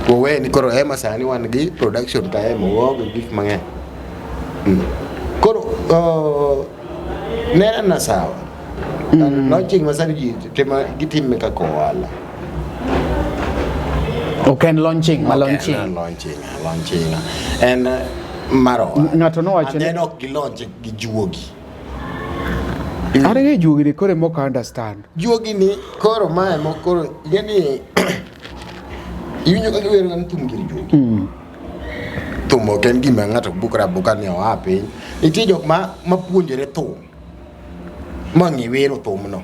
Speaker 1: Wawe ni koro Emma sani wan gi production ka Emma waonge gik mang'eny. Koro nena na sawa. Launching ma sani ji timo gitime kaka ohala.
Speaker 2: Ok en launching ma
Speaker 1: Ok en
Speaker 2: launching.
Speaker 1: Launching, launching. En mar ohala.
Speaker 2: Ng'ato nowacho
Speaker 1: And
Speaker 2: ni
Speaker 1: then ok gilaunch gi juogi.
Speaker 2: An ing'e juogi ni koro ema ok understand.
Speaker 1: Juogi ni koro mae mo koro ing'e ni iwinjo kaka iwero ni thum gir juogi. Thum ok en gima ng'ato bukre abuka ni oa piny. Nitie jok ma mapuonjore thum ma ng'e wero thumno.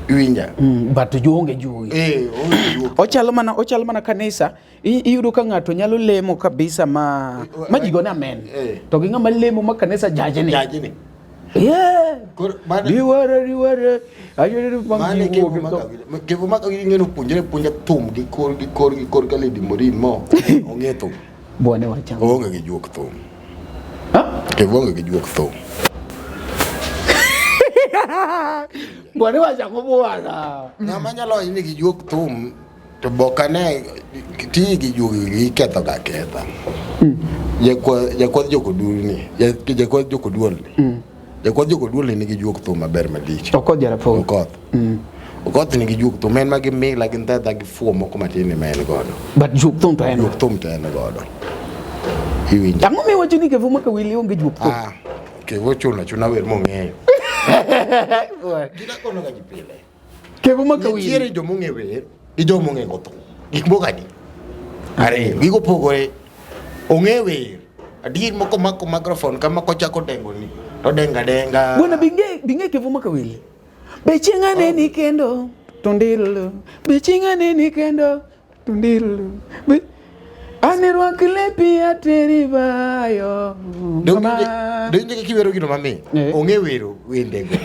Speaker 1: Iwinja?
Speaker 2: But onge juogi.
Speaker 1: Eh, onge juogi.
Speaker 2: Ochalo mana kanisa. Iyudo ka ng'ato nyalo lemo kabisa ma ji gone amen. To gi ng'ama lemo ma kanisa jaje ni.
Speaker 1: Jaje ni.
Speaker 2: Yeah.
Speaker 1: Koro mano
Speaker 2: Riwere riwere. Ayudo bang'
Speaker 1: mano e
Speaker 2: ji
Speaker 1: Kevo
Speaker 2: wuok gi
Speaker 1: ma
Speaker 2: tho.
Speaker 1: Kawili. Kevo ma Kawili ng'e nopuonjre puonja thum gi kor gi kor gi kor ka Lady Morin mo ong'e thum.
Speaker 2: Bwane wacha.
Speaker 1: Oonge gi juok thum.
Speaker 2: Ha?
Speaker 1: Kevo onge gi juok thum.
Speaker 2: Bwane wacha ngo bwana.
Speaker 1: Ng'ama nyalo wacho ni gi juok thum to bokane ti gi juogi iketho ga ketha. Jakwadh jokoduol ni, jakwadh jokoduol ni. Jakwadh jokoduol ni nigi juok thum maber malich.
Speaker 2: Okoth Jarapogi.
Speaker 1: Okoth. Okoth nigi juok thum en ma gi mila gi ndhadha gi fuo moko matin ema en godo.
Speaker 2: But juok thum to en.
Speaker 1: Juok thum to en godo. Iwinjo.
Speaker 2: Ang'o miwacho ni Kevo ma Kawili onge juok thum?
Speaker 1: Ah, Kevo chuno achuna wer mong'eyo. Gina kono ga ji pile.
Speaker 2: Kevo ma Kawili.
Speaker 1: Nitiere joma ong'e wer gi joma ong'e go thum. Gik moko adi? Ariyo. Gigo opogore. Ong'e wer. Adier moko mako microphone kama kochako dengo ni. To denga denga.
Speaker 2: Bwana binge Kevo ma Kawili. Be chieng' aneni kendo tundilo. Be chieng' aneni kendo tundilo. Be Anirwak lepi ateri bayo. Mama.
Speaker 1: Donge kiwero gino mamit.
Speaker 2: Eh.
Speaker 1: Ong'e wero wendego.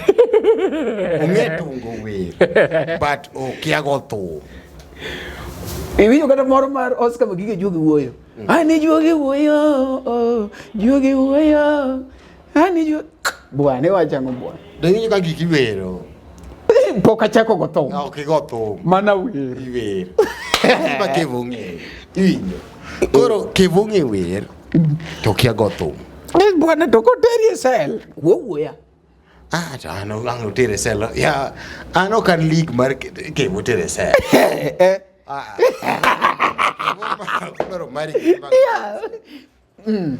Speaker 1: Ong'e tungo wer. But okia go thum.
Speaker 2: Iwinjo kata moro mar Oscar Magige juogi wuoyo. Ani juogi wuoyo, oh, juogi wuoyo. Ani juogi. Bwana iwacho ang'o bwana?
Speaker 1: Donge ka gik iwero.
Speaker 2: Pok achako go thum.
Speaker 1: Ok igo thum.
Speaker 2: Mana wer.
Speaker 1: Iwer. Ma Kevo ong'eyo. Iwinjo. Koro Kevo ong'e wer to okia go thum.
Speaker 2: Eh, Bwana to koteri e sel. Wuo wuoya.
Speaker 1: Ah, to an ang' otere sel. Ya, an ok an league mar Kevo tere sel.
Speaker 2: Eh,
Speaker 1: Ah. Koro mari gine ma-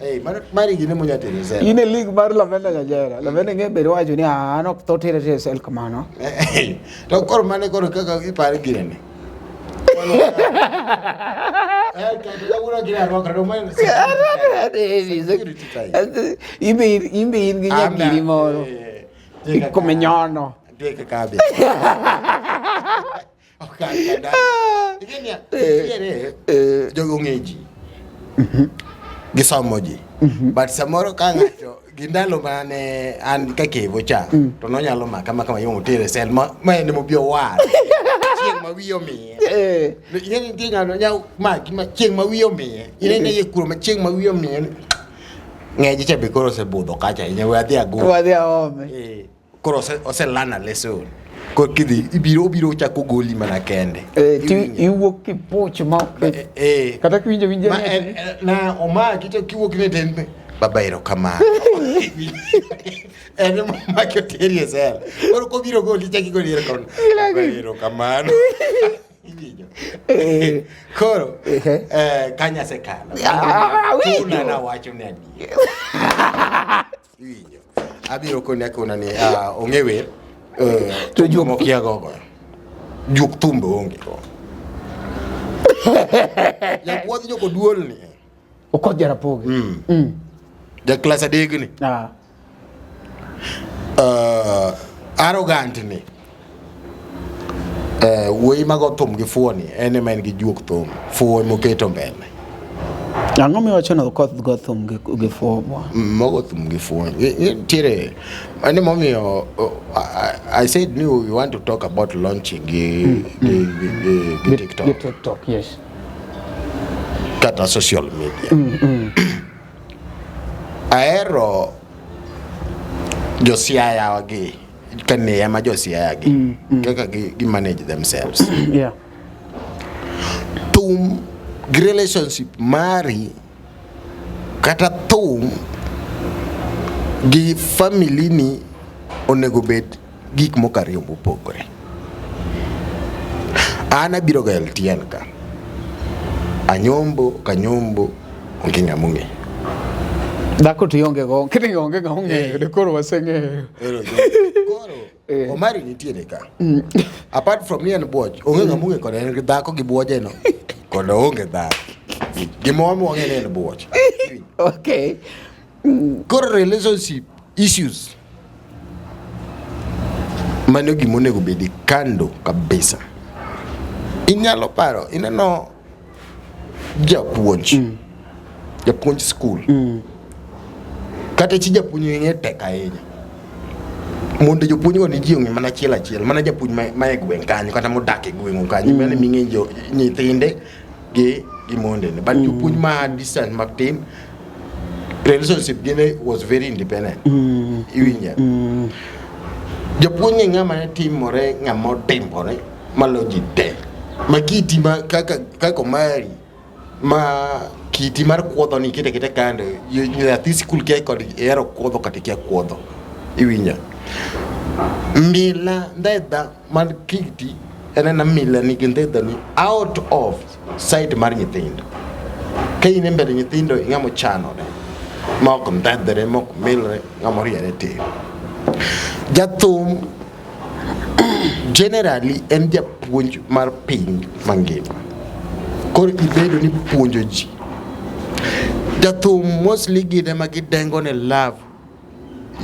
Speaker 1: Eh, mari gine monya tere sel.
Speaker 2: In e league mar Lavenda Nyajera. Lavenda ng'e bedo wacho ni ah, an ok tho tere e sel kamano.
Speaker 1: Eh, To koro mane koro kaka ipare gine ni. Eh, kata kawuono gine arwakra, to mane- Security type.
Speaker 2: Imbe in gi nyakiri moro.
Speaker 1: Eh, nitie kaka-
Speaker 2: Komenyono.
Speaker 1: nitie kaka abi. Ok an kada. Ing'e niya, nitiere jogo ong'e ji. Gisomo ji. But samoro ka ng'ato gi ndalo mane an ka Kevo cha to nonyalo maka maka mayom otere sel ma en mobi owar. Chieng' ma wiye omiye. Ing'e ni nitie ng'ato nya maki ma chieng' ma wiye omiye. Inene iye kuro ma chieng' ma wiye omiye. Ng'eje cha be koro osebudho kacha ahinya we adhi ago.
Speaker 2: Wadhi aome.
Speaker 1: Eh, koro ose learn a lesson. Koro kidhi ibiro obiro chako goli mana kende.
Speaker 2: Eh, ti iwuok kipuch ma ok
Speaker 1: Kata
Speaker 2: kiwinjo winjo
Speaker 1: Ma
Speaker 2: ni-
Speaker 1: na omaki to kiwuok ne ten baba erokamano. En ema omaki oteri e sel. Koro kobiro goli chak igoli erokamano. Baba erokamano. Iwinjo. Koro kanya asekalo.
Speaker 2: Ah, awinjo.
Speaker 1: Tuna nawacho ni adier. Iwinjo. Abiro koni akona ni ah, ong'e wer.
Speaker 2: To juok-
Speaker 1: mokia gogo. Juok thum be onge go. Jakwadh jokoduol ni.
Speaker 2: Okoth Jarapogi.
Speaker 1: Ja klas adek ni.
Speaker 2: Ah.
Speaker 1: Arrogant ni. Wuoyi mago thum gi fuo ni en ema en gi juok thum. Fuo moketo mbele.
Speaker 2: Ang'o miwacho ni Okoth go thum gi fuo bwana?
Speaker 1: Mogo thum gi fuo. Nitiere mano momiyo I said ni we want to talk about launching gi TikTok.
Speaker 2: Gi TikTok, yes.
Speaker 1: Kata social media. Ahero josiaya gi kaneya ma josiaya gi kaka gi manage themselves. Thum gi relationship mari kata thum gi family ni onego bed gik moko ariyo mopogore. An abiro ga LTN ka. Anyombo kanyombo onge ng'ama ong'eyo.
Speaker 2: Dhako to ionge go, kini onge ng'ama ong'eyo, de koro waseng'eyo.
Speaker 1: Koro Omari nitiere ka. Apart from ni en buoch, onge ng'ama ong'eyo kod en gi dhako gi buoje no. Kod oonge dhako. Gima wang'e ni en buoch.
Speaker 2: Okay.
Speaker 1: Koro relationship issues mano gima onego bedi kando kabisa. Inyalo paro, ineno japuonj, japuonj skul. Kata chi japuonj ng'e tek ahinya. Mondo jopuonj go ni ji ong'e mana achiel achiel, mana japuonj ma e gweng' kanyo kata modak e gweng'u kanyo, mano ming'e jo nyithinde gi mondene. But jopuonj ma distance matin, relationship gine was very independent. Iwinja? Japuonj ne ng'ama ne timore ng'ama odimbore malo ji te. Ma kiti ma kaka Omari ma kiti mar kuodho ni ikete aketa kando nyathi sikul kia kod ihero kuodho kata ikia kuodho. Iwinja? Mila ndhedha mar kiti en ena mila nigi ndhedha ni out of sight mar nyithindo. Ka in e mbele nyithindo ing'ama ochanore ma ok ndhedhre ma ok milre ng'ama oriere tir. Jathum generally en japuonj mar piny mangima. Koro ibedo ni puonjo ji. Jathum mostly gin ema gidengo ne love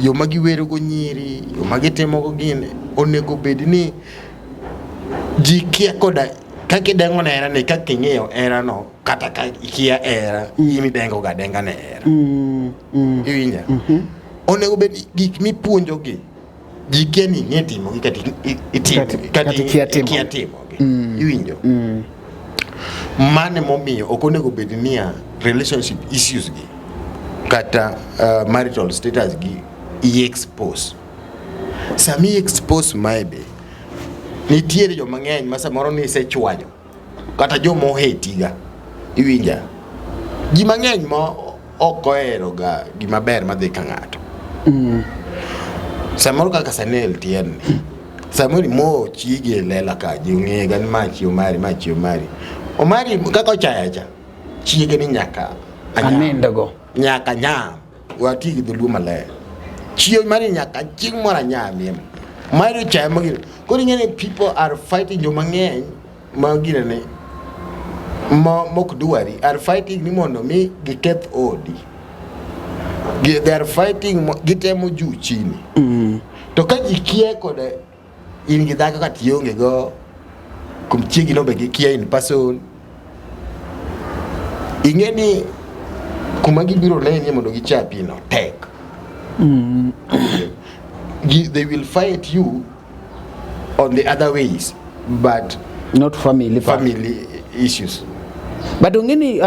Speaker 1: yo ma giwerogo nyiri, yo ma gitimogo gini, onego bed ni ji kia koda kaka idengo ne hera ni kaka ing'iyo hera no kata ka ikia hera in idengo ga adenga ne hera. Iwinja? Onego bed ni gik mipuonjogi ji kia ni ing'e timogi kata
Speaker 2: Kata ikia timogi.
Speaker 1: ikia timogi. Iwinjo? Mano emomiyo ok onego bed niya relationship issues gi kata marital status gi i expose. Sama i expose mae be, nitiere joma ng'eny ma samoro nisechwanyo kata joma oheti ga. Iwinja? Ji mang'eny ma ok ohero ga gima ber madhi ka ng'ato. Samoro kaka sani LTN ni, samoro imo chiegi e lela ka ji ong'e ga ni ma chi Omari, ma chi Omari. Omari kaka ochaya cha, chiege ni nyaka anyam.
Speaker 2: Anindgo.
Speaker 1: Nyaka nyam. Wati gi dholuo maler. Chi Omari nyaka chieng' moro anyamie. Omari ochaya magino. Koro ing'e ni people are fighting joma ng'eny ma ginene ma mok dwari are fighting ni mondo mi giketh odi. They are fighting gitemo juu chini. To ka ji kia kod in gi dhako kata ionge go kuom chiegi no be gikia in person. Ing'e ni kuma gibiro neni mondo gichapi no tek. They will fight you on the other ways, but
Speaker 2: not family part.
Speaker 1: Family issues.
Speaker 2: But ong'e ni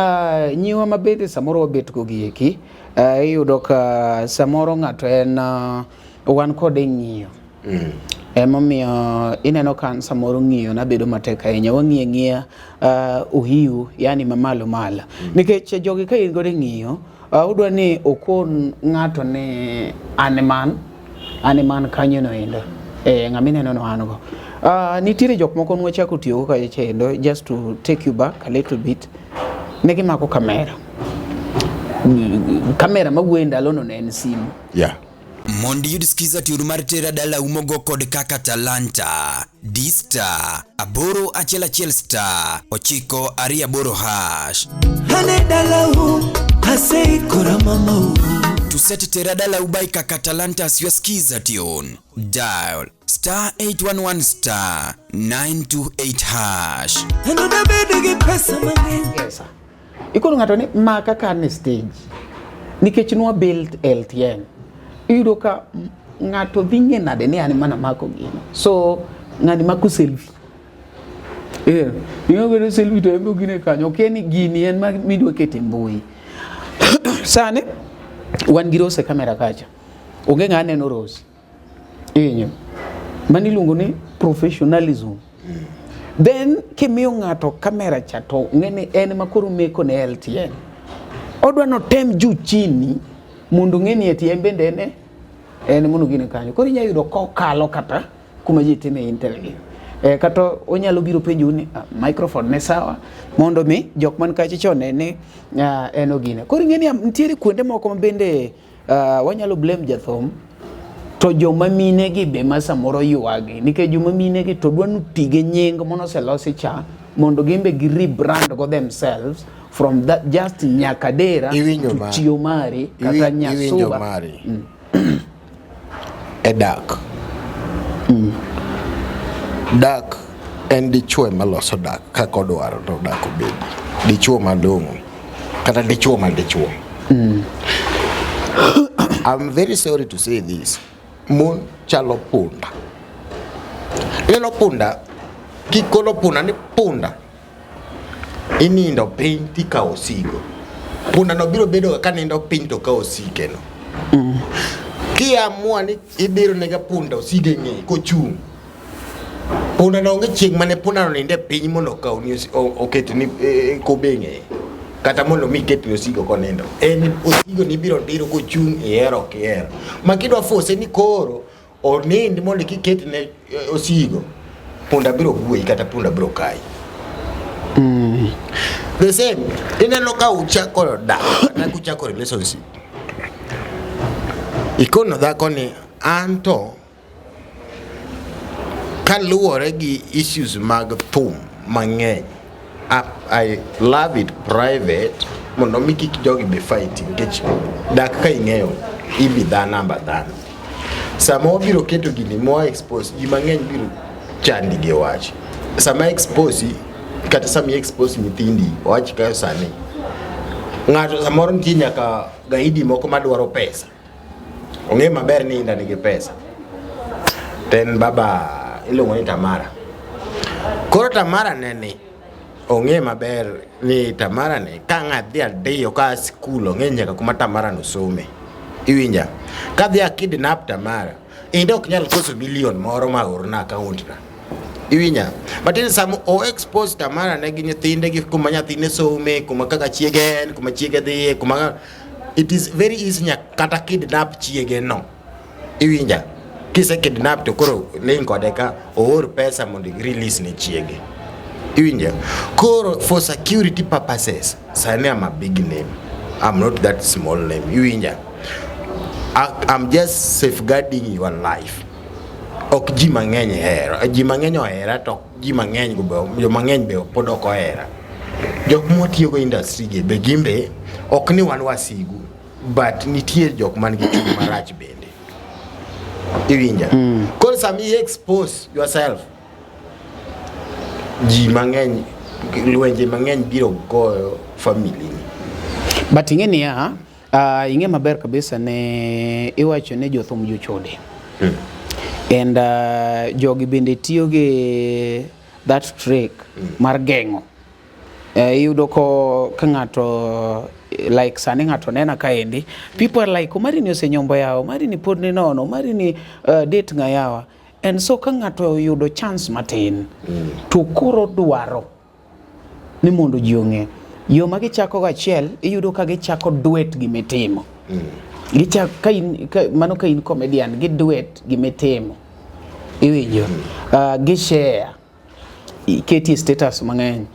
Speaker 2: nyiwa mabende samoro wabet go gi eki, iyudo ka samoro ng'ato en wan kode ng'iyo. Emomiyo ineno ka an samoro ng'iyo nabedo matek ahinya. Wang'iyo ang'iya ohiu, yani mamalo malo. Nikech jogi ka in godo e ng'iyo, udwa ni okon ng'ato ni an man, an man kanyo no endo. Ng'ama ineno no an go. Nitiere jok moko nwachako tiyogo kacha chendo, just to take you back a little bit. Ne gimako kamera. Kamera mawuoyo e ndalono ne en simu.
Speaker 3: Mondo iyud skiza tune mar Tera Dalau mogo kod kaka Talanta, D star 811 star 928 hash.
Speaker 7: Ane dalau aseikora mamau.
Speaker 3: To set Tera Dalau by Kaka Talanta as your skiza tune, dial star 811 star 928 hash.
Speaker 7: Kendo dabedo gi pesa mang'eny.
Speaker 2: Yes, sir. Ikono ng'ato ni maka ka an e stage nikech nwa build LTN. Iyudo ka ng'ato dhi ng'e nade ni an mana mako gino. So ng'ani mako selfie. Ing'e bedo selfie to en be gine kanyo. Ok en ni gini en ma midwa keto e mbui. Sani wan gi Rose e kamera kacha. Onge ng'a neno Rose. Inyo. Mano iluongo ni professionalism. Then kimiyo ng'ato kamera cha to ng'e ni en ma koro meko ne LTN. Odwa notem juu chini mondo ng'e ni eti en bende en mondo gine kanyo. Koro inyalo yudo kokalo kata kuma ji time interview. Eh, kata onyalo biro penjou ni ah, microphone ne sawa mondo mi jok man kacha cha one ni ah, en ogine. Koro ing'e ni nitiere kuonde moko ma bende ah, wanyalo blame jathum to joma mine gi be ma samoro ywagi nikech joma mine gi to dwa ni oti gi nying manoselosi cha mondo gin be gi rebrand go themselves from that just Nyakadera
Speaker 1: Iwinjo
Speaker 2: to
Speaker 1: ma-
Speaker 2: Chiomari kata
Speaker 1: Iwinjo
Speaker 2: Nyasuba.
Speaker 1: mari e dak dak en dichuo ema loso dak kaka odwaro to dak obedi dichuo malong'o kata dichuo ma dichuo. I'm very sorry to say this, mon chalo punda. Ineno punda kikolo punda ni punda inindo piny tikawo osigo. Punda no biro bedo ka nindo piny to kawo osike no. Kiamua ni ibiro nega punda osige ng'eye kochung'. Punda no onge chieng' mane punda no ninde piny mondo okawni oketni kobe ng'eye. Kata mondo mi iketni osigo konindo. En osigo ni ibiro diro kochung' ihero ok ihero. Ma kidwa force ni koro onind mondo kiketne osigo, punda biro gweyi kata punda biro kayi. The same, ineno ka uchako dak kata kuchako relationship. Ikono dhako ni anto kaluwore gi issues mag thum mang'eny, I love it private mondo mi kik jogi be fight nikech dak ka ing'eyo ibi dhano amba dhano. Sama wabiro keto gini mwa expose ji mang'eny biro chandi gi wach. Sama expose kata sama i expose nyithindi wach ka sani ng'ato samoro nitie nyaka gaidi moko madwaro pesa ong'e maber ni Inda nigi pesa to en baba iluongo ni Tamara. Koro Tamara neni ong'e maber ni Tamara ni ka ng'adhi adiyo ka skul ong'e nyaka kuma Tamara no some. Iwinja? Kadhi a kidnap Tamara, Inda ok nyal koso milion moro ma orna account na. Iwinja? But in sama o expose Tamara ne gi nyithinde gi kuma nyathine some, kuma kaka chiege en, kuma chiege dhiye, kuma it is very easy nyaka kata kidnap chiege no. Iwinja? Kise kidnap to koro ling kode ka oor pesa mondo release ne chiege. Iwinja? Koro for security purposes, sani I'm a big name. I'm not that small name. Iwinja? I'm just safeguarding your life. Ok ji mang'eny hero. Ji mang'eny ohera to ji mang'eny go be jo mang'eny be pod ok ohera. Jok mwatiyogo industry gi be gin be ok ni wan wasigu but nitie jok man gi chuny marach bende. Iwinja? Koro sama i expose yourself ji mang'eny lwenje mang'eny biro goyo family ni.
Speaker 2: But ing'e niya, ing'e maber kabisa ne iwacho ni jothum jochode. And jogi bende tiyo gi that trick mar geng'o. Iyudo ko ka ng'ato like sani ng'ato nena kaendi, people are like Omari ni osenyombo yawa, Omari ni pod ni nono, Omari ni date ng'a yawa. And so ka ng'ato oyudo chance matin to koro dwaro ni mondo ji ong'e. Yo ma gichako go achiel, iyudo ka gichako duet gimitimo. Gichako ka in, ka, mano ka in comedian, gi duet gimitimo. Iwinjo? Gi share. Iketie status mang'eny.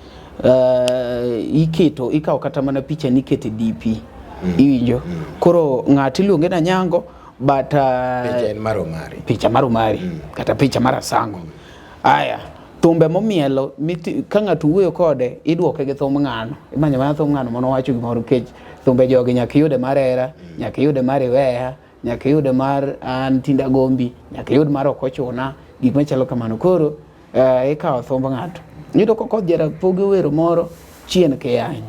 Speaker 2: Iketo, ikawo kata mana picha ni ikete DP. Iwinjo? Koro ng'ato iluonge na Nyango, but
Speaker 1: Picha en mar Omari.
Speaker 2: Picha mar Omari, kata picha mar Asango. Aya, thumbe momielo, ka ng'ato wuoyo kode, iduoke gi thum ng'ano. Imanyo mana thum ng'ano mondo owacho gimoro nikech thumbe jogi nyaka iyude mar hera, nyaka iyude mar iweya, nyaka iyude mar an tinda gombi, nyaka iyud mar ok ochuna, gik machalo kamano. Koro ikawo thumb ng'ato. Iyudo ka koth Jarapogi owero moro chien kiyany.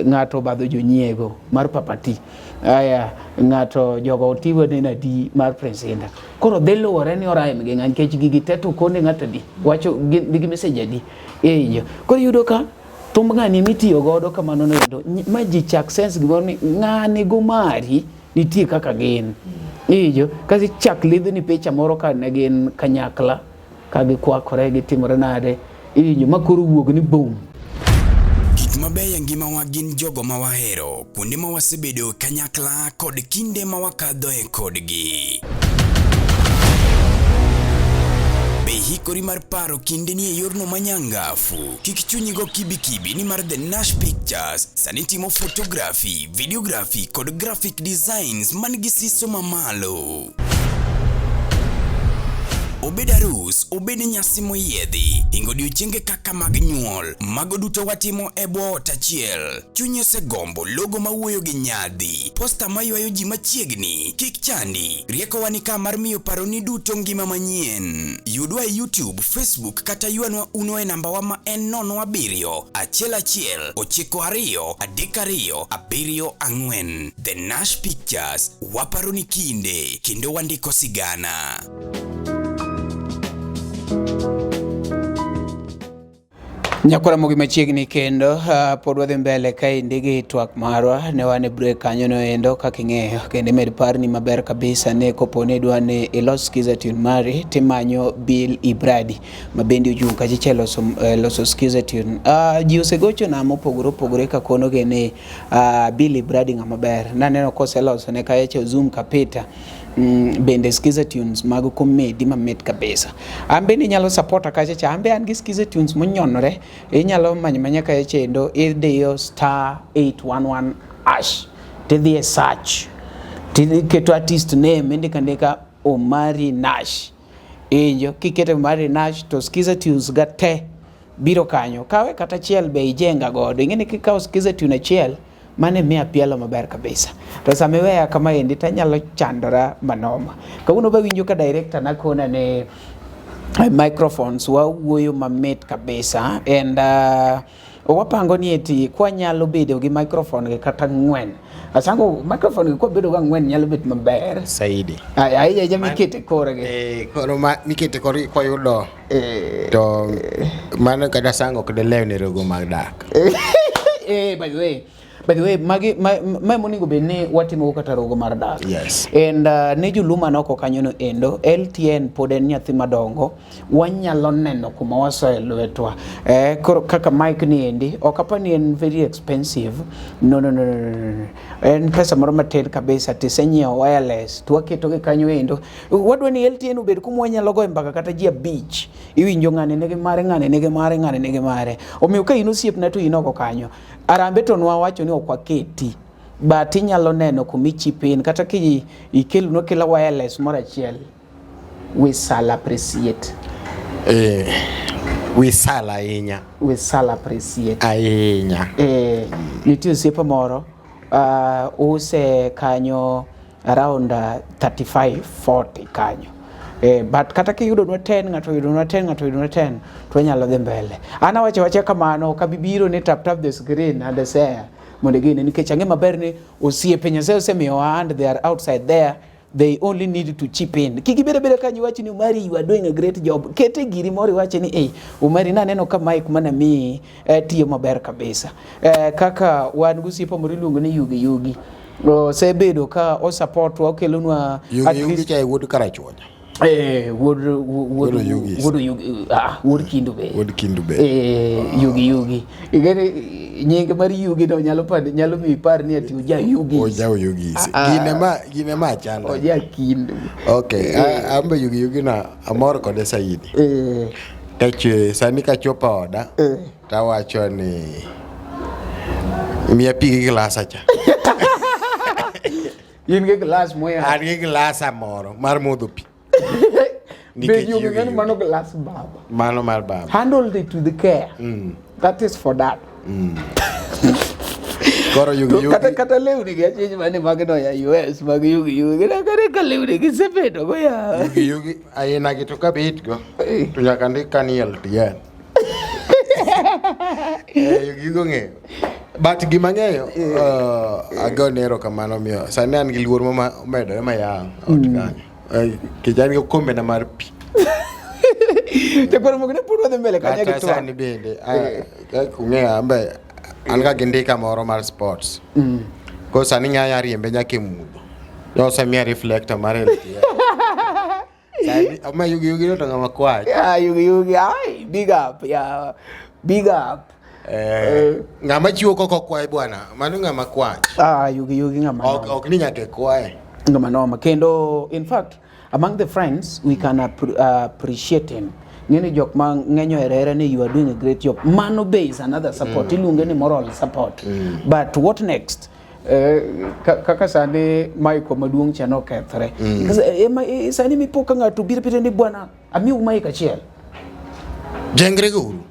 Speaker 2: Ng'ato obadho jonyiego mar Papati. Aya, ng'ato jogo otiwo ne nadi mar Prince Indah. Koro dhi luwore ni orime gi ng'a nikech gigi te to kone ng'ato adi, wacho gi message adi. Iyo. Koro iyudo ka thumb ng'ani mitiyo godo kamano no endo, ma ji chak sense gimoro ni ng'ani go mari nitie kaka gin. Iyo, kasi chak lidhni picha moro ka ne gin kanyakla, ka gikwakore, gitimore nade, iwinjo ma koro wuog ni boom.
Speaker 3: Gik mabeyo e ngimawa gin jogo ma wahero, kuonde ma wasebedo kanyakla kod kinde ma wakadhoe kodgi. Be hikori mar paro kindeni e yorno manyangafu? Kik chunyi go kibikibi nimar The Nash Pictures sani timo photography, videography kod graphic designs man gi siso mamalo. Obed arus, obed nyasi moyiedhi, hingo odiochienge kaka mag nyuol, mago duto watimo e bwo ot achiel. Chunyi osegombo logo mawuoyo gi nyadhi, posta maywayo ji machiegni, kik chandi, riekowa ni ka mar miyo paroni duto ngima manyien. Yudwa e YouTube, Facebook kata ywanwa uno e nambawa ma en 07 11 92 32 74. The Nash Pictures, waparo ni kinde kendo wandiko sigana.
Speaker 2: Nyakora mogi machiegni kendo pod wadhi mbele kaendi gi twak marwa ne wan e break kanyo no endo kaka ing'eyo kendo imed parni maber kabisa ni kopo ni idwa ni ilos skiza tune mari timanyo Bill Ibradi ma bende ochung' kachicha e loso, loso skiza tune. Ji osegochona mopogore opogore ka konogi ni Bill Ibradi ng'ama ber. Naneno koseloso ne kaecha Zoom Kapita bende skiza tunes mag komedi mamit kabisa. An bende inyalo supporta kacha cha, an be an gi skiza tunes monyonore, inyalo manyo manya kacha chendo idiyo star 811 hash tidhi e search tiketo artist name indiko andika Omari Nash. Injo kiketo Omari Nash to skiza tunes ga te biro kanyo. Kawe kata achiel be ijenga godo. Ing'e ni kikawo skiza tune achiel mane miya pielo maber kabisa. To sama iweya kama endi to anyalo chandora manoma. Kawuono be awinjo ka director na kona ni microphones wawuoyo mamit kabisa and wapango ni eti kwanyalo bedo gi microphone gi kata ang'wen. Asango microphone gi kwabedo gi ang'wen nyalo bet maber.
Speaker 1: Saidi.
Speaker 2: Ahinya ahinya mikete korgi.
Speaker 1: Koro ma mikete korgi kwayudo to mano kata sango ok delew ne rogo mag dak.
Speaker 2: By the way, magi ma monego bed ni watimo kata rogo mar dak.
Speaker 1: Yes.
Speaker 2: And ne joluma noko kanyo no endo, LTN pod en nyathi madongo, wanyalo neno kuma wasoye lwetwa. Koro kaka mic ni endi, ok apar ni en very expensive. No, no, no, no, no, no. En pesa moro matin kabisa, tisenyiewo wireless, to waketo gi kanyo endo. Wadwa ni LTN obed kuma wanyalo goyo mbaka kata ji abich. Iwinjo ng'ani nigi mare, ng'ani nigi mare, ng'ani nigi mare. Omiyo ka in osiepna to in oko kanyo, Arambe to nwawacho ni ok waketi. But inyalo neno kuma ichipin, kata ki ikelonwa kela wireless moro achiel, we shall appreciate.
Speaker 1: We shall ahinya.
Speaker 2: We shall appreciate.
Speaker 1: Ahinya.
Speaker 2: Nitie osiepa moro, use kanyo around 35, 40 kanyo. But kata kiyudonwa 10, ng'ato oyudonwa 10, ng'ato oyudonwa 10, to wanyalo dhi mbele. An awacho awacha kamano, ok abi biro ni tap tap the screen and share mondo gine, nikech ang'e maber ni osiepe Nyasaye osemiyowa and they are outside there. They only need to chip in. Kik ibed abeda kanyo iwach ni Omari you are doing a great job. Kete giri moro iwach ni Omari naneno ka mic mana miyi tiyo maber kabisa. Kaka wan gi osiepa moro iluongo ni Yugi Yugi. Osebedo ka o support wa, okelonwa
Speaker 1: Yugi
Speaker 2: at
Speaker 1: Yugi
Speaker 2: least
Speaker 1: cha e wuod Karachuonyo.
Speaker 2: Wuod
Speaker 1: Wuod Oyugis.
Speaker 2: Wuod Oyugi, wuod Kindu be.
Speaker 1: Wuod Kindu be.
Speaker 2: Yugi Yugi. Igeni nying mar Yugi no nyalo pad, nyalo miyi ipar ni ati oja Yugi.
Speaker 1: Oja Oyugis. Gine ma chanda.
Speaker 2: Oja Kindu.
Speaker 1: Okay, ambe Yugi Yugi na amor kode saidi. Kache sani kachopo oda, tawacho ni miya pi gi glasa cha.
Speaker 2: In gi glass moya.
Speaker 1: An gi glasa moro mar modho pi.
Speaker 2: Be
Speaker 1: Nikech
Speaker 2: Yugi
Speaker 1: Yugi
Speaker 2: ng'eni
Speaker 1: Yugi.
Speaker 2: mano glass baba.
Speaker 1: Mano mar baba.
Speaker 2: Handle it with care. That is for that.
Speaker 1: Koro Yugi
Speaker 2: To
Speaker 1: Yugi.
Speaker 2: kata lewni gi achich mane mag no ya US mag Yugi Yugi. Kata kata ka lewni gi sebedo go ya.
Speaker 1: Yugi Yugi aina gi to kabet go. To nyaka ndik ka ni LTN. Yugi Yugi ong'eyo. But gima ang'eyo, agone erokamano miyo. Sani an gi luor momedore mayang' ot kanyo. Nikech an gi okombe na mar pi.
Speaker 2: To koro moko ne pod wadhi mbele kanyo gi
Speaker 1: Kata
Speaker 2: twak.
Speaker 1: sani bende, kaka ung'eyo, an be an ga gi ndika moro mar sports. Koro sani ng'aya riembe nyaka e mudho. Osemiya reflector mar LTN. Sani, ama Yugi Yugi to ng'ama kwach.
Speaker 2: Yeah, Yugi Yugi, ai, big up, yeah. Big up.
Speaker 1: Ng'ama chiwo kok okwaye bwana, mano ng'ama kwach.
Speaker 2: Yugi Yugi ng'ama
Speaker 1: Ok,
Speaker 2: nono.
Speaker 1: ok ni nyaka ikwaye.
Speaker 2: Ng'ama noma kendo in fact among the friends we can appreciate him. Ng'eni jok ma ng'eny ohero hera ni you are doing a great job. Mano be is another support. Iluonge ni moral support. But what next? Kaka sani mic maduong' cha nokethre. Sani mipo ka ng'ato biro biro ni bwana amiu mic achiel.
Speaker 1: Jengre go uru.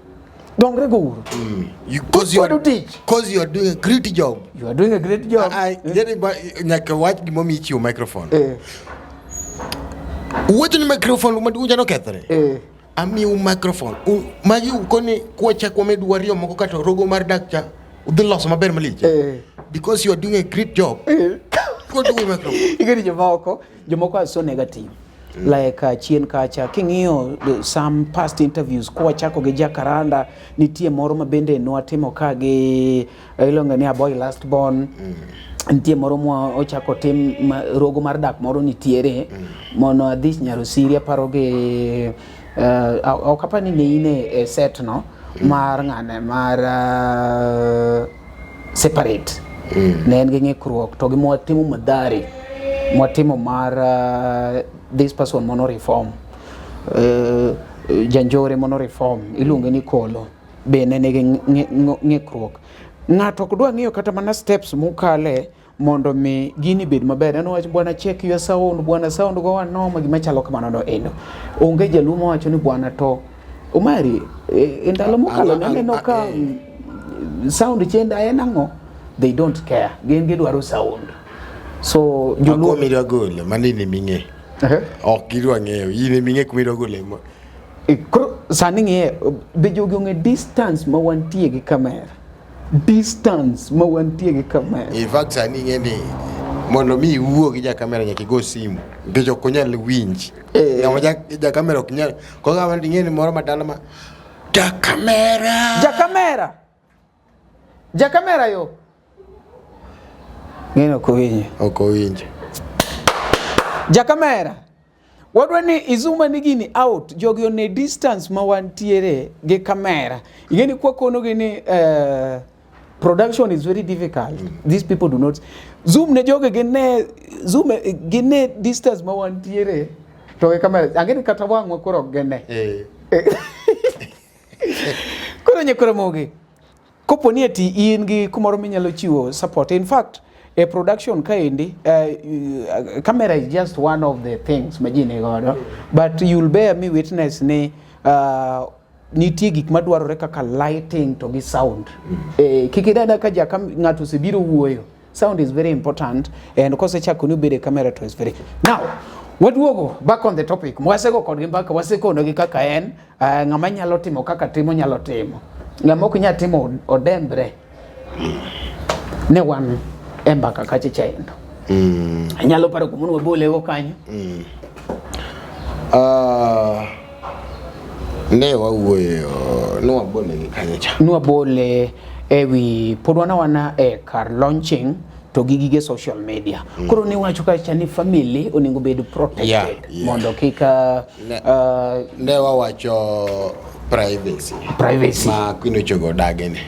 Speaker 2: Dongre go uru.
Speaker 1: Cause you are,
Speaker 2: Kod tich.
Speaker 1: Cause you are doing a great job.
Speaker 2: You are doing a great job.
Speaker 1: Yani nyaka wach gimomiyo ichiwo microphone. Uwacho ni microphone maduong' cha nokethre. Amiu microphone. Magi ukoni kwachak wamedu ariyo moko kata rogo mar dak cha udhi loso maber malich. Because you are doing a great job. Go do microphone.
Speaker 2: Igeni jomoko are so negative. Like chien kacha king'iyo some past interviews kwachako gi Jacaranda nitie moro ma bende nwatimo ka gi iluongo ni Aboy Last Born. Nitie moro mwa ochako tim rogo mar dak moro nitiere mono Adhich Nyarosiri aparo gi ok apar ni ne in e set no mar ng'ane mar separate. Ne en gi ng'ikruok to gi mwatimo Madhari mwatimo mar this person mono reform janjore mono reform iluonge ni Kolo be ne nigi ng'ikruok. Ng'ato ok dwa ng'iyo kata mana steps mokale mondo mi gini bed maber. En owacho bwana check your sound, bwana sound go wanoma gima chalo kamano no endo. Onge jaluo mawacho ni bwana to Omari e ndalo mokalo naneno ka sound chenda en ang'o? They don't care. Gin gidwaro sound. So joluo
Speaker 1: Akwa midwa golo mano in eming'e. Ok gidwa ng'eyo in eming'e kuma idwa gole.
Speaker 2: Koro sani ng'iye be jogi ong'e distance ma wantie gi kamera. Distance ma wantie gi kamera.
Speaker 1: In fact sani ing'e ni mondo mi iwuo gi jakamera nyaka igo simu nikech ok onyal winji. Ng'ama jakamera ok nyal. Koro kama ing'e ni moro madala ma jakamera.
Speaker 2: Jakamera. Jakamera yo. Ng'eno ok owinjo.
Speaker 1: Ok owinjo.
Speaker 2: Jakamera. Wadwa ni izuma ni gini out, jogi one distance ma wantiere gi kamera. Ing'e ni kwa kono gi ni production is very difficult. These people do not zoom ne jogi gine zoom gine distance ma wantiere to gi kamera. Ang'e ni kata wang'wa koro ok gine. Koro nyikoro mogi. Kopo ni ati in gi kumoro minyalo chiwo support. In fact, e production kaendi, camera is just one of the things ma ji nigodo. But you'll bear me witness ni nitie gik madwarore kaka lighting to gi sound. Kik idada ka jaka ng'ato osebiro wuoyo. Sound is very important, and kosechako ni obed e camera to is very. Now, waduogo back on the topic. Mwasego kodgi mbaka, wasekonogi kaka en, ng'ama nyalo timo kaka timo nyalo timo. Ng'ama ok nyal timo odembre. Ne wan e mbaka kacha chaendo. Anyalo paro kuma ne wabolego kanyo.
Speaker 1: Ne wawuoyo, ne wabole gi kanyo cha.
Speaker 2: Ne wabole ewi pod wana wana e kar launching to gi gige social media. Koro ne wacho kacha ni family onego bed protected mondo kik
Speaker 1: Ne wawacho privacy.
Speaker 2: Privacy.
Speaker 1: Ma Queen Ochogo odage ni.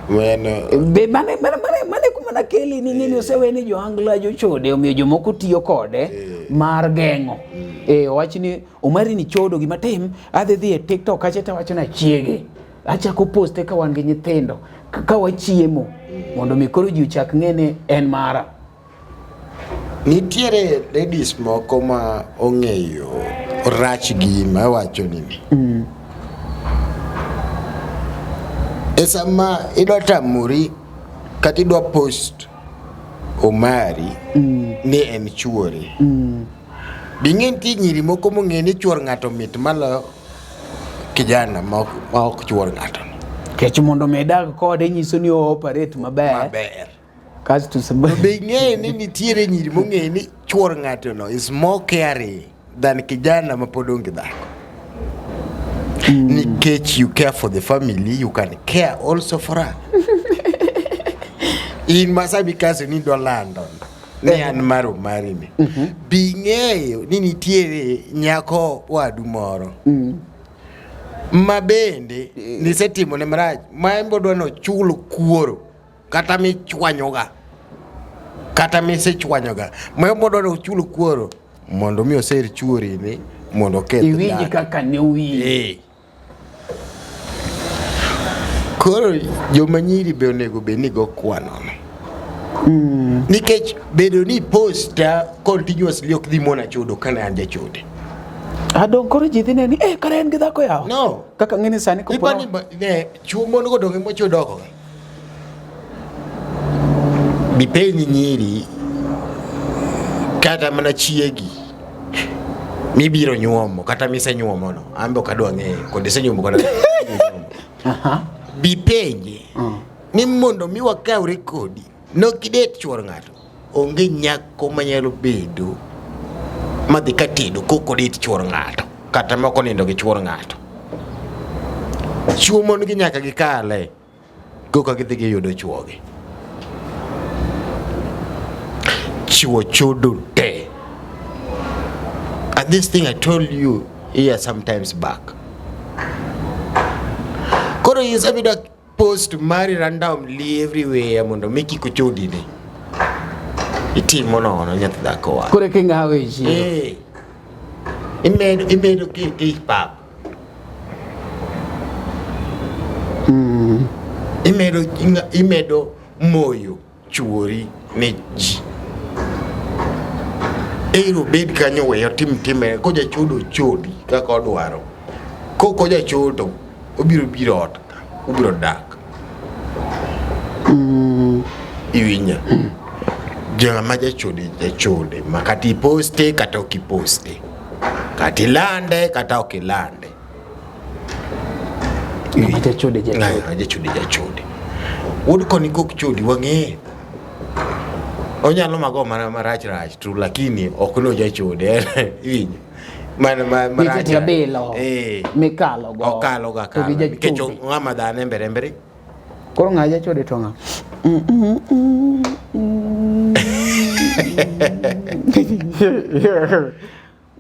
Speaker 1: Mano
Speaker 2: Be mane mane mane mane kuma nakeli ni ng'eni osewe ni jo-Angla jochode omiyo jomoko tiyo kode mar geng'o. Owach ni Omari ni chodo gima tim adhi dhi e TikTok kacha to awacho ni achiege. Achako poste ka wan gi nyithindo ka wachiemo mondo mi koro ji ochak ng'e ni en mara.
Speaker 1: Nitiere ladies moko ma ong'eyo rach gima awacho ni ni. E sama idwa tamori kata idwa post Omari ni en chuori. Bing'e nitie nyiri moko mong'e ni chuor ng'ato mit maloyo kijana ma ok chuor ng'ato.
Speaker 2: Kech mondo mi idag kode nyiso ni o operate maber.
Speaker 1: Maber.
Speaker 2: Kasto sama
Speaker 1: Be ing'eyo ni nitiere nyiri mong'eyo ni chuor ng'ato no is more caring than kijana ma pod onge dhako. Nikech you care for the family, you can care also for her. In masabi kaso ni idwa lando ni an mar Omari ni. Be ing'eyo ni nitiere nyako wadu moro ma bende nisetimone marach ma en be odwa ni ochul kuoro kata michwanyoga. Kata misechwanyoga. Ma modwaro ochul kuoro mondo mi oser chuori ni mondo oketh
Speaker 2: Iwinj
Speaker 1: dak.
Speaker 2: kaka ne owinj.
Speaker 1: Eh. Koro joma nyiri be onego bed ni go kwanono. Nikech bedo ni posta continuously ok dhi mona chodo kane an jachode.
Speaker 2: Adong koro ji dhi neni, eh kare en gi dhako yawa.
Speaker 1: No.
Speaker 2: Kaka ng'eni sani kopo
Speaker 1: Ipani ne chuo mon go donge mochodo oko ka. Bipenj nyiri kata mana chiegi mibiro nyuomo kata misenyuomo no an be ok adwa ng'eyo kod isenyuomo kod bipenje ni mondo mi wakawre kodi nokidet chuor ng'ato onge nyako manyalo bedo madhi ka tedo kok odet chuor ng'ato kata moko nindo gi chuor ng'ato chuo mon gi nyaka gikale koka gidhi giyudo chuogi chiwo chodo te and this thing I told you here sometimes back koro isabida post mari randomly everywhere mondo mi kik ochodini itimo nono nyathi dhako wa
Speaker 2: Koro king'awe e chiro.
Speaker 1: Eh. imedo imedo kete e pap imedo imedo moyo chuori ne ji ero bed kanyo we otim time kojachodo ochodi kaka odwaro kok ojachodo obiro biro ot ka obiro dak iwinja joma jachode jachode ma kata iposte kata ok iposte kata ilande kata ok ilande
Speaker 2: Ng'ama jachode jachode.
Speaker 1: Ng'ama jachode jachode wuod koni kok chodi wang'eyo onyalo mago mana marach rach tu lakini ok no jachode iwinjo mana marach
Speaker 2: Nikech abilo
Speaker 1: eh
Speaker 2: mikalo go.
Speaker 1: okalo ga
Speaker 2: To gi
Speaker 1: kalo nikech
Speaker 2: jachode.
Speaker 1: ng'ama dhano embere embere
Speaker 2: Koro ng'a jachode to ng'a?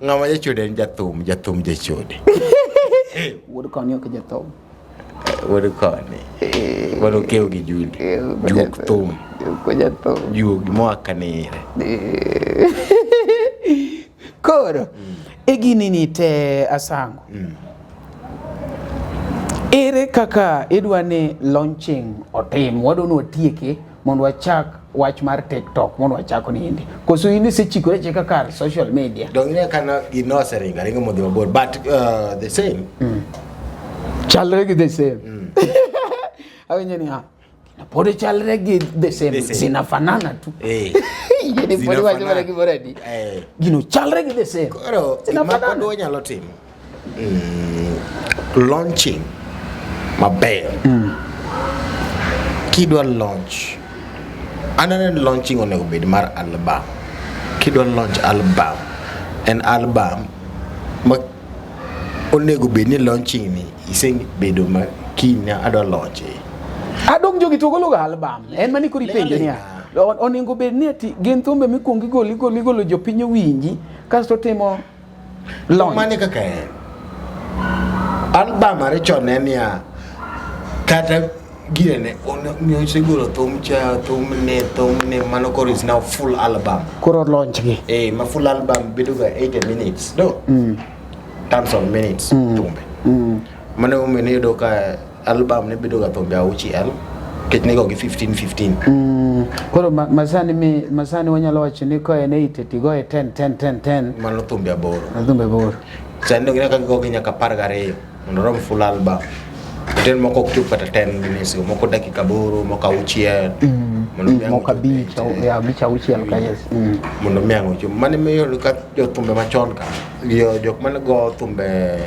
Speaker 1: Ng'ama jachode en jathum, jathum jachode.
Speaker 2: Wuod koni ok jathum.
Speaker 1: Wuod koni. Wuod okew gi Juli. Juok thum.
Speaker 2: Ok jathum.
Speaker 1: Juog moa kanire.
Speaker 2: Koro e gini ni te asango. Ere kaka idwa ni launching otim? Wadwa ni watieke mondo wachak wach mar TikTok mondo wachak nindi. Koso in isechikori achika kar social media?
Speaker 1: Dong ine kana gino oseringo aringa modhi mabor but the same.
Speaker 2: Chalre gi the same. Awinjo ni ah, gino pod chalre gi the same.
Speaker 1: The same.
Speaker 2: Zinafanana tu.
Speaker 1: Eh.
Speaker 2: Gini pod iwacho mana gimoro adi.
Speaker 1: Eh.
Speaker 2: Gino chalre gi the same.
Speaker 1: Koro gima pod
Speaker 2: Zinafanana.
Speaker 1: wanyalo timo. Launching maber. Kidwa launch. Aneno ni launching onego bed mar album. Kidwa launch album, en album ma onego bed ni launching ni isebedo ma kiny adwa launch.
Speaker 2: Adong jogi to golo ga album. En mani koro ipenjo niya. Onego bed ni ati gin thumbe mikwongo igolo igolo igolo jopiny owinji kasto timo launch.
Speaker 1: Mane kaka en. Album are chon en niya kata girene ne osegolo thum cha thum ne mano koro is now full album.
Speaker 2: Koro launch gi.
Speaker 1: Eh, ma full album bedo ga 80 minutes. No. Terms of minutes thumbe. Mano emomiyo niyudo ka album ne bedo ga thumbe auchiel nikech nigo gi 15 15.
Speaker 2: Koro masani mi masani wanyalo wacho ni ka en 80 to igoye 10 10 10 10.
Speaker 1: Mano thumbe aboro.
Speaker 2: Thumbe aboro.
Speaker 1: Sani dong ineno ka gigogi nyaka 12 mondo orom full album. Ten moko ok chop kata 10 minutes, moko dakika aboro, moko auchiel. Mondo mi ang'
Speaker 2: Moko
Speaker 1: ochop
Speaker 2: abich,
Speaker 1: eight,
Speaker 2: ya abich auchiel ka yes.
Speaker 1: Mondo mi ang' ochop. Mano emiyo ka jothumbe machon ka, jok mane go thumbe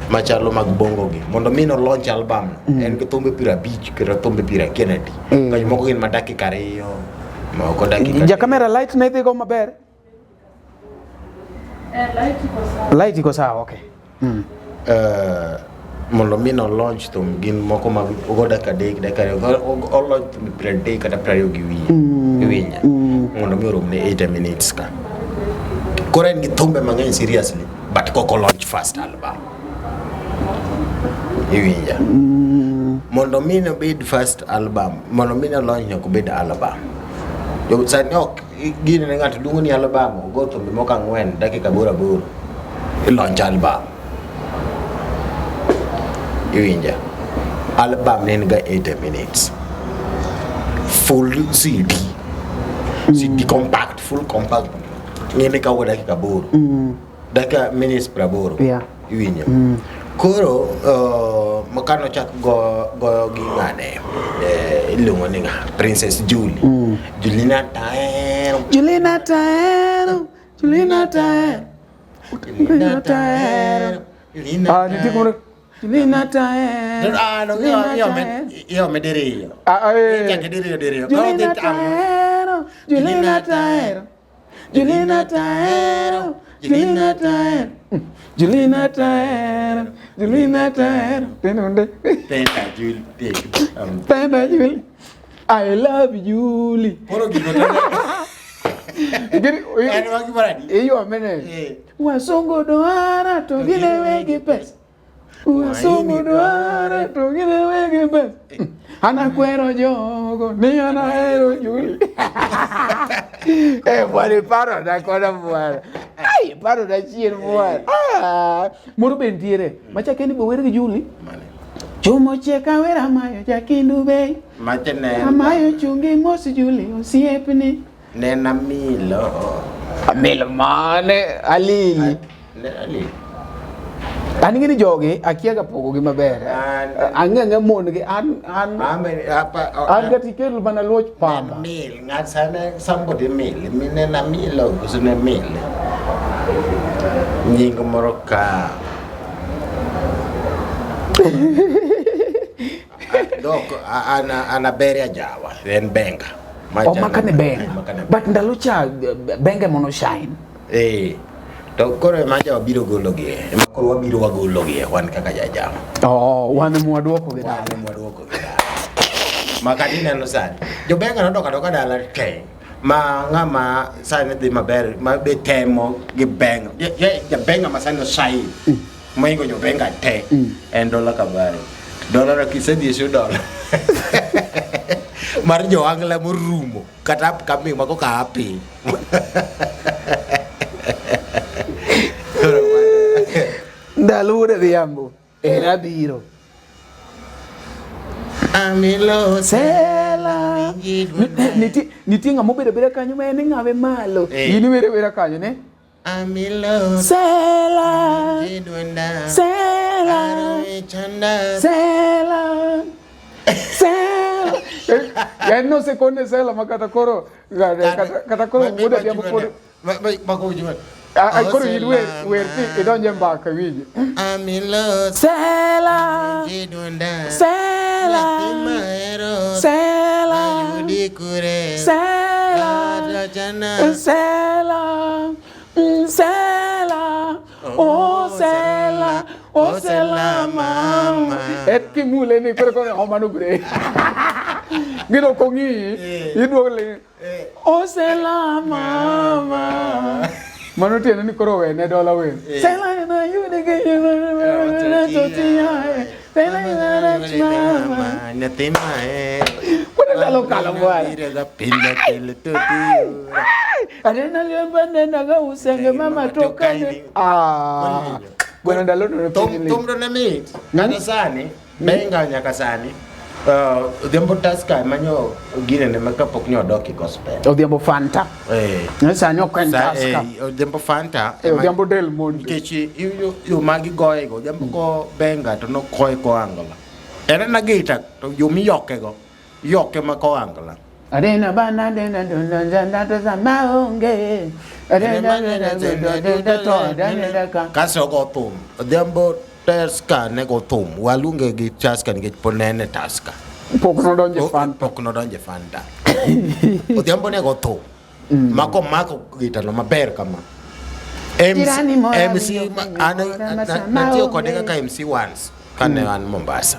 Speaker 1: machalo mag bongo gi, mondo mi no launch album no, en gi thumbe 50 kata thumbe 90 adi. Ka moko gin ma dakika 2, moko dakika
Speaker 2: Ja camera light ne dhi go maber? Light iko sawa, okay.
Speaker 1: Mondo mi no launch thum gin moko mag ogo dakika 3 dakika 2 o launch thum 30 kata 20 gi wiye iwinja mondo mi orom ne 80 minutes ka koro en gi thumbe mang'eny seriously but kok o launch first album iwinja mondo mi no bed first album mondo mi no launch nyaka obed album Jo- sani ok gini ne ng'ato luongo ni album, ogo thumbe moko 4 dakika 8 ilaunch album. Iwinja? Album ne en ga 80 minutes. Full CD. CD compact, full compact. Ng'ene kawo dakika 8. Dakika minutes 80. Iwinjo? Koro makano chak goyo gi ng'ane iluongo ni ng'a? Princess Julie. Julina Taero.
Speaker 2: Julina Taero. Julina Taero. Julina Taero.
Speaker 1: Julina
Speaker 2: Ah, nitie kumoro Julina Taero.
Speaker 1: Ah, no,
Speaker 2: Julina Taero.
Speaker 1: iome diriyo.
Speaker 2: Ah, ah, eh.
Speaker 1: Ichake diriyo diriyo. Koro
Speaker 2: Julina
Speaker 1: dhi tam.
Speaker 2: Taero. Julina Taero. Julina Taero. Julina Taero. Julina Taero. Julina Taero. Tende.
Speaker 1: Tenda Julie.
Speaker 2: Tenda Julie. I love Julie.
Speaker 1: Koro gigo to En wagi maradi.
Speaker 2: Iyo amene.
Speaker 1: Eh.
Speaker 2: Wasungu doara to gine wegi pesa. Wasungu doara to gine wegi pesa. Anakwero jogo ni anahero Julie. Eh bwana iparo na kona bwana. Ai paro na chien bwana. Ah, moro be nitiere. Machake ni bo wer gi Julie.
Speaker 1: Mane.
Speaker 2: Chumo cheka wera mayo jakindu be.
Speaker 1: Mache ne.
Speaker 2: Amayo chungi mos Julie osiepni.
Speaker 1: Nena milo.
Speaker 2: Amilo mane alili.
Speaker 1: Nena li.
Speaker 2: An ing'e ni jogi akia ga pogo gi maber.
Speaker 1: An-
Speaker 2: Ang'e ang'e mon gi an an
Speaker 1: Ame apa
Speaker 2: an kata ikel mana luoch pamba.
Speaker 1: Mil, ng'at sane somebody mil, minena milo koso ne mil. Nying moro ka. Dok ana ana beria jawa, en benga.
Speaker 2: Omaka ne benga.
Speaker 1: Omaka ne
Speaker 2: But ndalo cha benga mono shine.
Speaker 1: Eh. To koro ema jawa biro gologie. Ema koro wabiro wagologie wan kaka jajawa.
Speaker 2: Oh, wan ema waduoko gi dala.
Speaker 1: Wan ema waduoko gi dala. Ma kata ineno sani. Jobenga nodok adoka dala te. Ma ng'ama sani dhi maber ma be temo gi benga. Jabenga ma sani oshine. Mohingo jobenga te. En Dola Kabari. Dola no kisedhi e show Dola. Mar jo Angla morumo kata upcoming ma koka happy.
Speaker 2: Ndalo wuod Adhiambo. Era biro.
Speaker 1: Amilo
Speaker 2: Sela. Nitie ng'ama obedo abeda kanyo ma en ing'awe malo.
Speaker 1: Eh.
Speaker 2: In iwere wera kanyo ne?
Speaker 1: Amilo
Speaker 2: Sela.
Speaker 1: Jidwenda
Speaker 2: Sela.
Speaker 1: Chanda
Speaker 2: Sela. Sela. En nosekone Sela ma kata koro kata koro wuod Adhiambo pod Ah, ah, koro in wer wer ti idonje mbaka winji.
Speaker 1: Amilo
Speaker 2: Sela.
Speaker 1: Jidwenda
Speaker 2: Sela. Sela.
Speaker 1: Yudikure
Speaker 2: Sela.
Speaker 1: Chana
Speaker 2: Sela. Sela. Oh Sela. Oh Sela mama. Et kimule ni koro koro homa nugre. Gino kongi. Iduogo le. Oh Sela mama. Mano tiende ni koro wene dola wer. Sela na yude ke Sela na mama.
Speaker 1: Nyathi mahero
Speaker 2: Kuna ndalo kalo bwana.
Speaker 1: Pile pile to
Speaker 2: Anena liemba nena ga usenge mama toka ni. Ah. Bwana ndalo no
Speaker 1: Thum thum to ne mit. Kata sani, benga nyaka sani. Odhiambo Tusker ema nyo ginene ma kapok nyo odok e gospel.
Speaker 2: Odhiambo Fanta.
Speaker 1: Eh.
Speaker 2: Ne sani ok en
Speaker 1: Sa-
Speaker 2: Tusker.
Speaker 1: Odhiambo Fanta.
Speaker 2: Eh,
Speaker 1: ema-
Speaker 2: Odhiambo Del Monte.
Speaker 1: Nikech yo ma gigoye go, Odhiambo go benga to nokoye koangla. En ena gita to yo miyoke go, iyoke ma koangla.
Speaker 2: Arena bana dena dona dana dana maonge. Arena dena dona dena to dana ka.
Speaker 1: Kasto ogo thum. Odhiambo Tusker ne go thum. Waluonge gi Tusker nikech pod ne en e Tusker.
Speaker 2: Pok nodonje Fanta.
Speaker 1: Pok nodonje Fanta. Odhiambo ne go thum. Ma komako gitano maber kama. MC,
Speaker 2: Jirani mora
Speaker 1: MC
Speaker 2: winjo
Speaker 1: ma-
Speaker 2: penjo
Speaker 1: an
Speaker 2: mora
Speaker 1: na-
Speaker 2: sama
Speaker 1: natiyo kode
Speaker 2: onge.
Speaker 1: kaka MC once kane an Mombasa.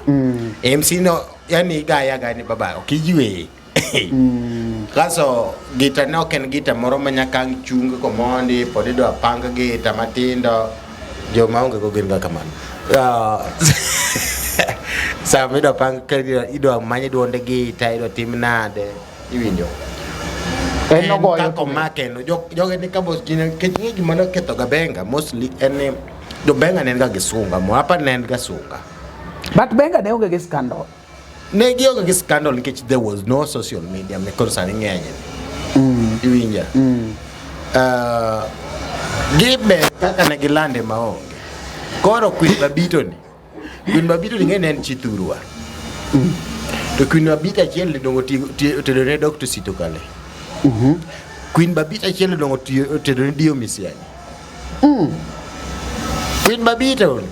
Speaker 1: MC no yani igaya agaya ni baba ok iywe. Kaso gita ne ok en gita moro ma nyaka ang' chung komondi pod idwa pang gita matindo joma onge go gin ga kamano. Ah, sama idwa pang ka idwa many duonde gita idwa tim nade iwinjo.
Speaker 2: En nogoyo
Speaker 1: kaka omake no joge ni kabo gine nikech ng'e gima noketho ga Benga mostly en ni jo Benga ne en ga gi sunga mo apa ne en ga sunga.
Speaker 2: But Benga ne onge gi scandal.
Speaker 1: Ne gionge gi scandal nikech there was no social media me koro sani ng'enye. Iwinja? Gibe kaka ne gilande maonge. Koro Queen Babito ni. Queen Babito ni ng'e ne en chi thurwa. To Queen Babito achiel ni dongo otedo ne Dr. Sito Kale. Queen Babito achiel ni dongo otedo ne Dio Misiani. Queen Babito ni.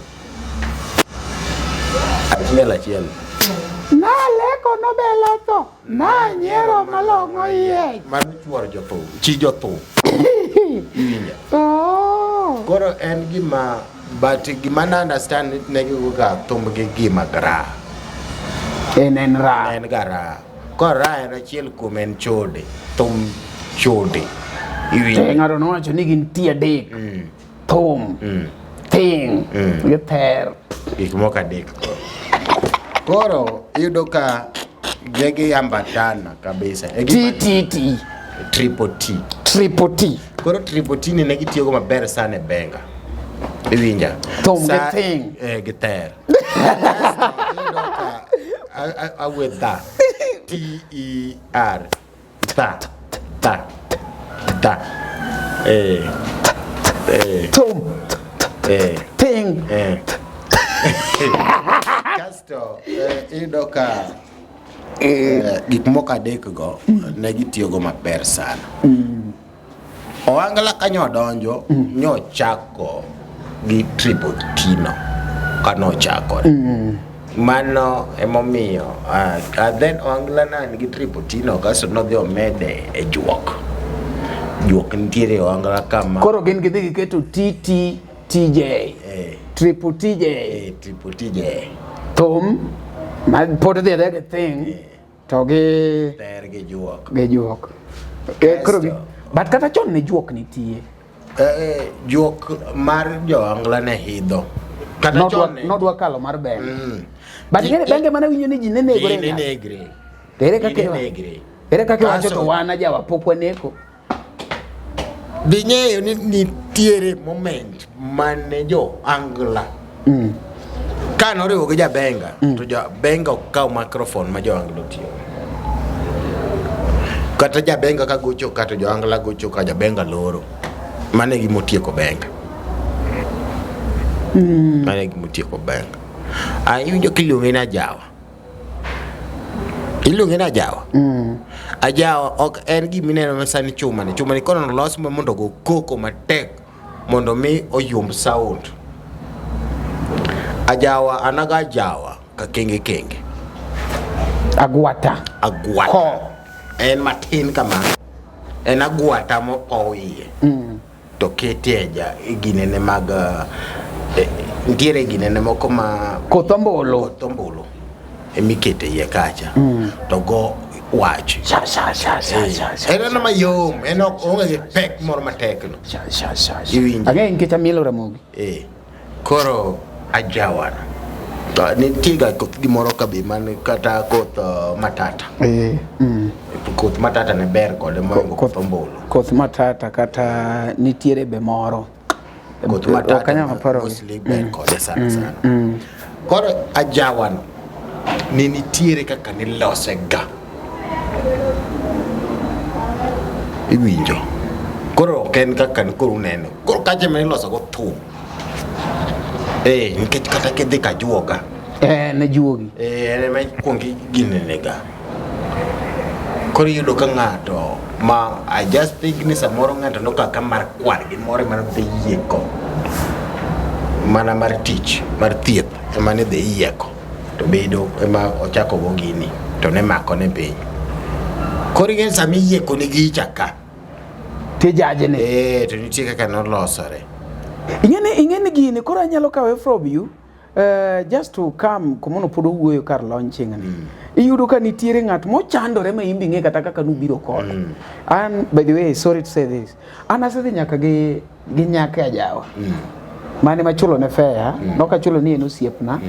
Speaker 1: Achiel achiel.
Speaker 2: Naleko nobelo tho, nanyiero malong'o iye.
Speaker 1: Mano chuor jothum, chi jothum. Iwinja?
Speaker 2: Oh.
Speaker 1: Koro en gima but gima na understand ni ne gigo ga thum gi gima gra.
Speaker 2: En ra.
Speaker 1: En ga ra. Koro ra en achiel kuom en chode. Thum chode. Iwinja?
Speaker 2: Ng'ato nowacho ni gin ti adek. Thum. Thing. Gi ther.
Speaker 1: Gik moko adek. Koro iyudo ka gegi ambatana kabisa. E
Speaker 2: T T T.
Speaker 1: Triple T.
Speaker 2: Triple T.
Speaker 1: Koro triple T ni ne gitiyogo maber sana e Benga. Iwinja?
Speaker 2: Thum gi thing.
Speaker 1: Gi ther. Awe tha. T E R. Ta. Ta. Ta.
Speaker 2: Thum. Thing.
Speaker 1: Kasto iyudo ka gik moko adek go ne gitiyogo maber sana. Ohangla ka nyodonjo nyochako gi triple T no kanochakore. Mano emomiyo then Ohangla na nigi triple T no kasto nodhi omede e juok. Juok nitiere Ohangla kama.
Speaker 2: Koro gin gidhi giketo T T T J. Triple T J.
Speaker 1: Triple T J.
Speaker 2: Thum ma pod dhi adhiya gi thing to gi
Speaker 1: ter gi juok.
Speaker 2: Gi juok. Koro gi but kata chon ne juok nitie.
Speaker 1: Juok mar jo Ohangla ne hidho. Kata chon ne
Speaker 2: nodwa kalo mar Benga. But ing'e ni Benga mana winjo ni ji ne negore.
Speaker 1: Ji ne negre.
Speaker 2: Ere kaka
Speaker 1: Ji ne negre.
Speaker 2: Ere kaka iwacho to wan ajawa pok waneko.
Speaker 1: Bing'eyo ni nitiere moment mane jo Ohangla ka noriwo gi Jabenga to Jabenga ok kaw microphone ma jo Ohangla otiyo. Kata Jabenga ka gocho ka to jo Ohangla gocho ka Jabenga loro. Mano e gima otieko Benga. Mano e gima otieko Benga. Iwinjo kiluonge ni ajawa. Iluonge ni ajawa. Ajawa ok en gima ineno ma sani chuma ni. Chuma ni kono olos mondo ogo koko matek mondo mi oyomb sound. Ajawa anaga ajawa ka kenge kenge.
Speaker 2: Agwata.
Speaker 1: Agwata.
Speaker 2: Ko.
Speaker 1: En matin kama. En agwata mopow iye. To ketie ja ginene mag nitiere ginene moko ma
Speaker 2: koth ombulu.
Speaker 1: Koth ombulu emikete iye kacha. To go wach.
Speaker 2: Sha sha sha sha sha sha.
Speaker 1: En en mayom, en ok onge gi pek moro matek no.
Speaker 2: Sha sha sha.
Speaker 1: Iwinjo.
Speaker 2: Ang'eyo nikech amielo Ramogi.
Speaker 1: Koro ajawa no. To nitie ga koth gimoro ka be man kata koth matata. Koth matata ne ber kode mohingo koth ombulu.
Speaker 2: Koth matata kata nitiere be moro.
Speaker 1: Koth matata
Speaker 2: Ok anyal paro.
Speaker 1: mostly ber kode sana sana. Koro ajawa no ne nitiere kaka nilose ga. Iwinjo. Koro ok en kaka koro uneno. Koro kacha ema niloso go thum. Nikech kata kidhi ka juoga.
Speaker 2: Ne juogi.
Speaker 1: En ema ikuongo ginene ga. Koro iyudo ka ng'ato ma I just think ni samoro ng'ato nokaka mar kwar gimoro ema nodhi yieko. Mana mar tich, mar thieth ema ne dhi yieko. To bedo ema ochako go gini to ne mako ne piny. Koro ing'e sama iyieko ni gicha ka.
Speaker 2: Tijajne.
Speaker 1: To nitie kaka nolosore.
Speaker 2: Ing'e ni gini koro anyalo kawe from you. Just to come kumono pod owuoyo kar launching ni. Iyudo ka nitiere ng'at mochandore ma imbi ng'e kata kaka nubiro kode. An by the way sorry to say this. An asedhi nyaka gi nyake ajawa. Mane machulo ne fare, nok achulo ni en osiepna.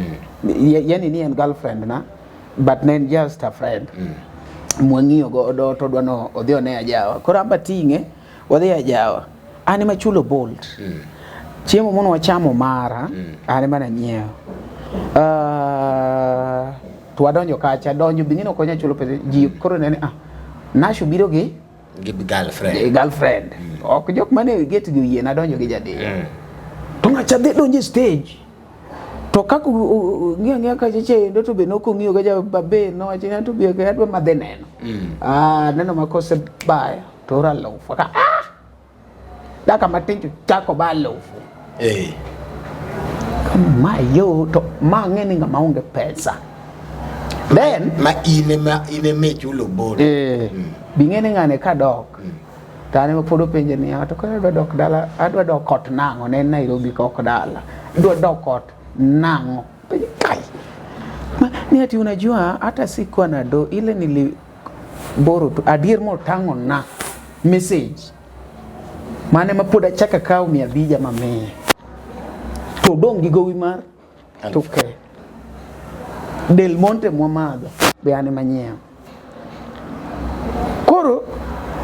Speaker 2: Yani ni en girlfriend na, but ne en just a friend. Mwang'iyo godo to odwa no odhi one ajawa. Koro amba ting'e wadhi ajawa. An ema chulo Bolt. Chiemo mono wachamo mara, an ema nanyiewo. To wadonjo kacha, donjo bing'ino ok onya chulo pesa. Ji koro nene ah, Nash obiro gi
Speaker 1: Gi girlfriend.
Speaker 2: Girlfriend. Ok jok mane e gate gi oyie nadonjo gi jadiyo. To ng'acha dhi donjo e stage. To kaka ng'iyo ang'iya kacha chendo to be nokong'iyo ga jababe nowacho ni anto be adwa madhi neno. Ah, neno ma kose bayo to ora alufu. Aka ah! Daka matin to chako ba alufu. Ma yo to ma ang'e ni ng'ama onge pesa. Then
Speaker 1: ma in ema in ema ichulo Bolt.
Speaker 2: Bing'e ni ng'ane kadok. To an ema pod openje niya, to koro adwa dok dala, adwa dok ot nang'o? Ne en Nairobi ka ok dala. Adwa dok ot nang'o? Penje, kai. Ma, ni ati unajua hata sikuwa na do ile nili boro tu adier motang'o na message mane ma pod achako akawo 500 mamiye to odong' gi gowi mar tuke Del Monte mwamadho be an ema nyiewo. Koro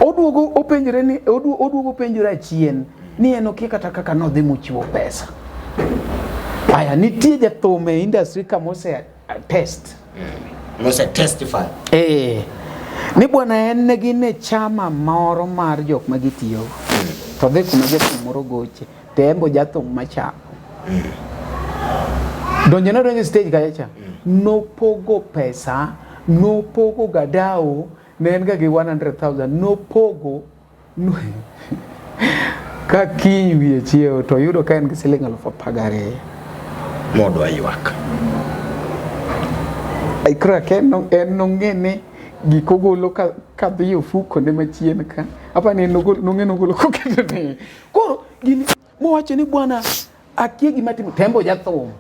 Speaker 2: oduogo openjore ni oduogo openjore achien ni en okia kata kaka nodhi mochiwo pesa. Aya, nitie jathum e industry ka mose test.
Speaker 1: Mose testify.
Speaker 2: Ni bwana en ne gin e chama moro mar jok ma gitiyo. To dhi kuma jathum moro goche, to en bo jathum machako. Donjo nodonjo e stage kacha cha. Nopogo pesa, nopogo gadao, ne en ga gi 100,000, nopogo ka kiny wiye chiewo to oyudo ka en gi siling 12,000.
Speaker 1: Modwa ywak.
Speaker 2: Koro en nong'e ni gik ogolo ka dhi ofuko ne machien ka. Apa ni nong'e nogolo koketo ne. Koro gini mowacho ni bwana akia gima timo tembo jathum.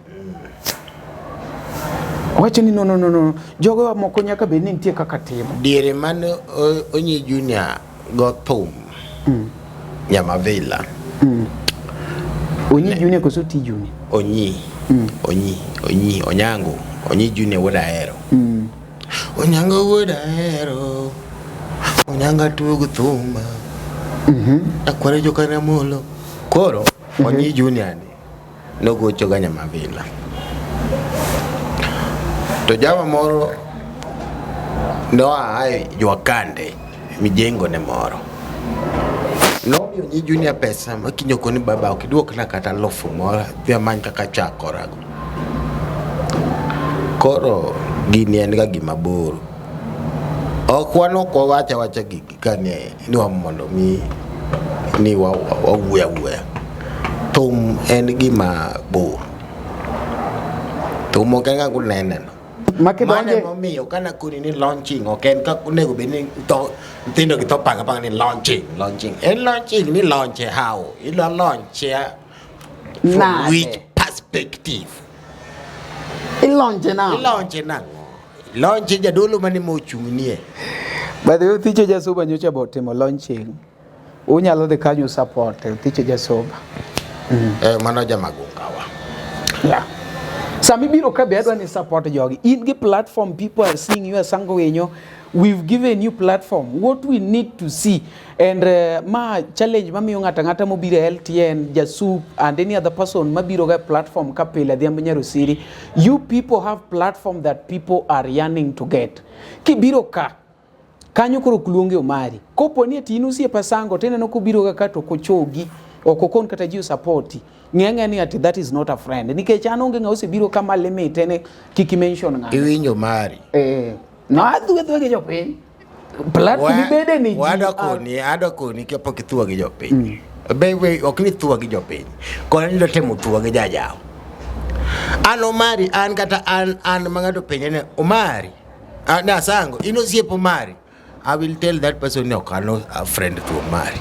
Speaker 2: Owacho ni no no no no jogo moko nyaka bed ni nitie kaka timo.
Speaker 1: Diere mane Onyi Junior go thum Nyamavila.
Speaker 2: Onyi Junior koso Ti Junior?
Speaker 1: Onyi. Onyi, Onyi, Onyango, Onyi Junior wuod Ahero. Onyango wuod Ahero. Onyango tug thuma. Akware jokanamolo. Koro Onyi Junior ni nogocho ga Nyamavila. To jama moro noa e Jwakande mijengo ne moro. Nomiyo Onyi Junior pesa ma kinyo koni baba ok iduokna kata alufu moro dhi amany kaka chakorago. Koro gini en ga gima bor. Ok wan ok wawach awacha gigi kane ni wa mondo mi ni wawuoyo awuoya. Thum en gima bor. Thum ok en kaka unene no. Mano emomiyo kana koni ni launching ok en kaka onego bed ni nyithindo gi tho panga panga ni launching, launching. En launching ni launch how? Idwa launch from which perspective?
Speaker 2: Ilaunche nang'o?
Speaker 1: Ilaunche nang'o? Launche jadolo mane mochung'nie.
Speaker 2: By the way, Othicho Jasuba nyocha bo timo launching. Unyalo dhi kanyo support Othicho Jasuba.
Speaker 1: Mano jamagungawa.
Speaker 2: Yeah. Sami biro ka be adwa ni support jogi. In gi platform, people are seeing you as Sango Winyo. We've given you platform. What we need to see and ma challenge mamiyo ng'ato ang'ata mobiro e LTN, Jasup and any other person mabiro ga platform ka pile Adhiambo Nyarosiri, you people have platform that people are yearning to get. Kibiro ka kanyo koro ok luonge Omari. Kopo ni ati in osiepa Asango to ineno kobiro ga ka to ok ochogi, ok okon kata ji osapoti. Ng'e ang'eya ni ati that is not a friend. Nikech an onge ng'a osebiro kama limite ne kik i mention ng'ato.
Speaker 1: Iwinjo Omari.
Speaker 2: No adhi adhi gi jopiny. Platform ibede ni ji.
Speaker 1: Wadwa koni, adwa koni kapok ithuwa gi jopiny. Be we ok ni thuwa gi jopiny. Koni ni temo thuwa gi jajawo. An Omari, an kata an an ma ng'ato penje ni Omari. Ah, na Asango, in osiep Omari. I will tell that person ni ok an a friend to Omari.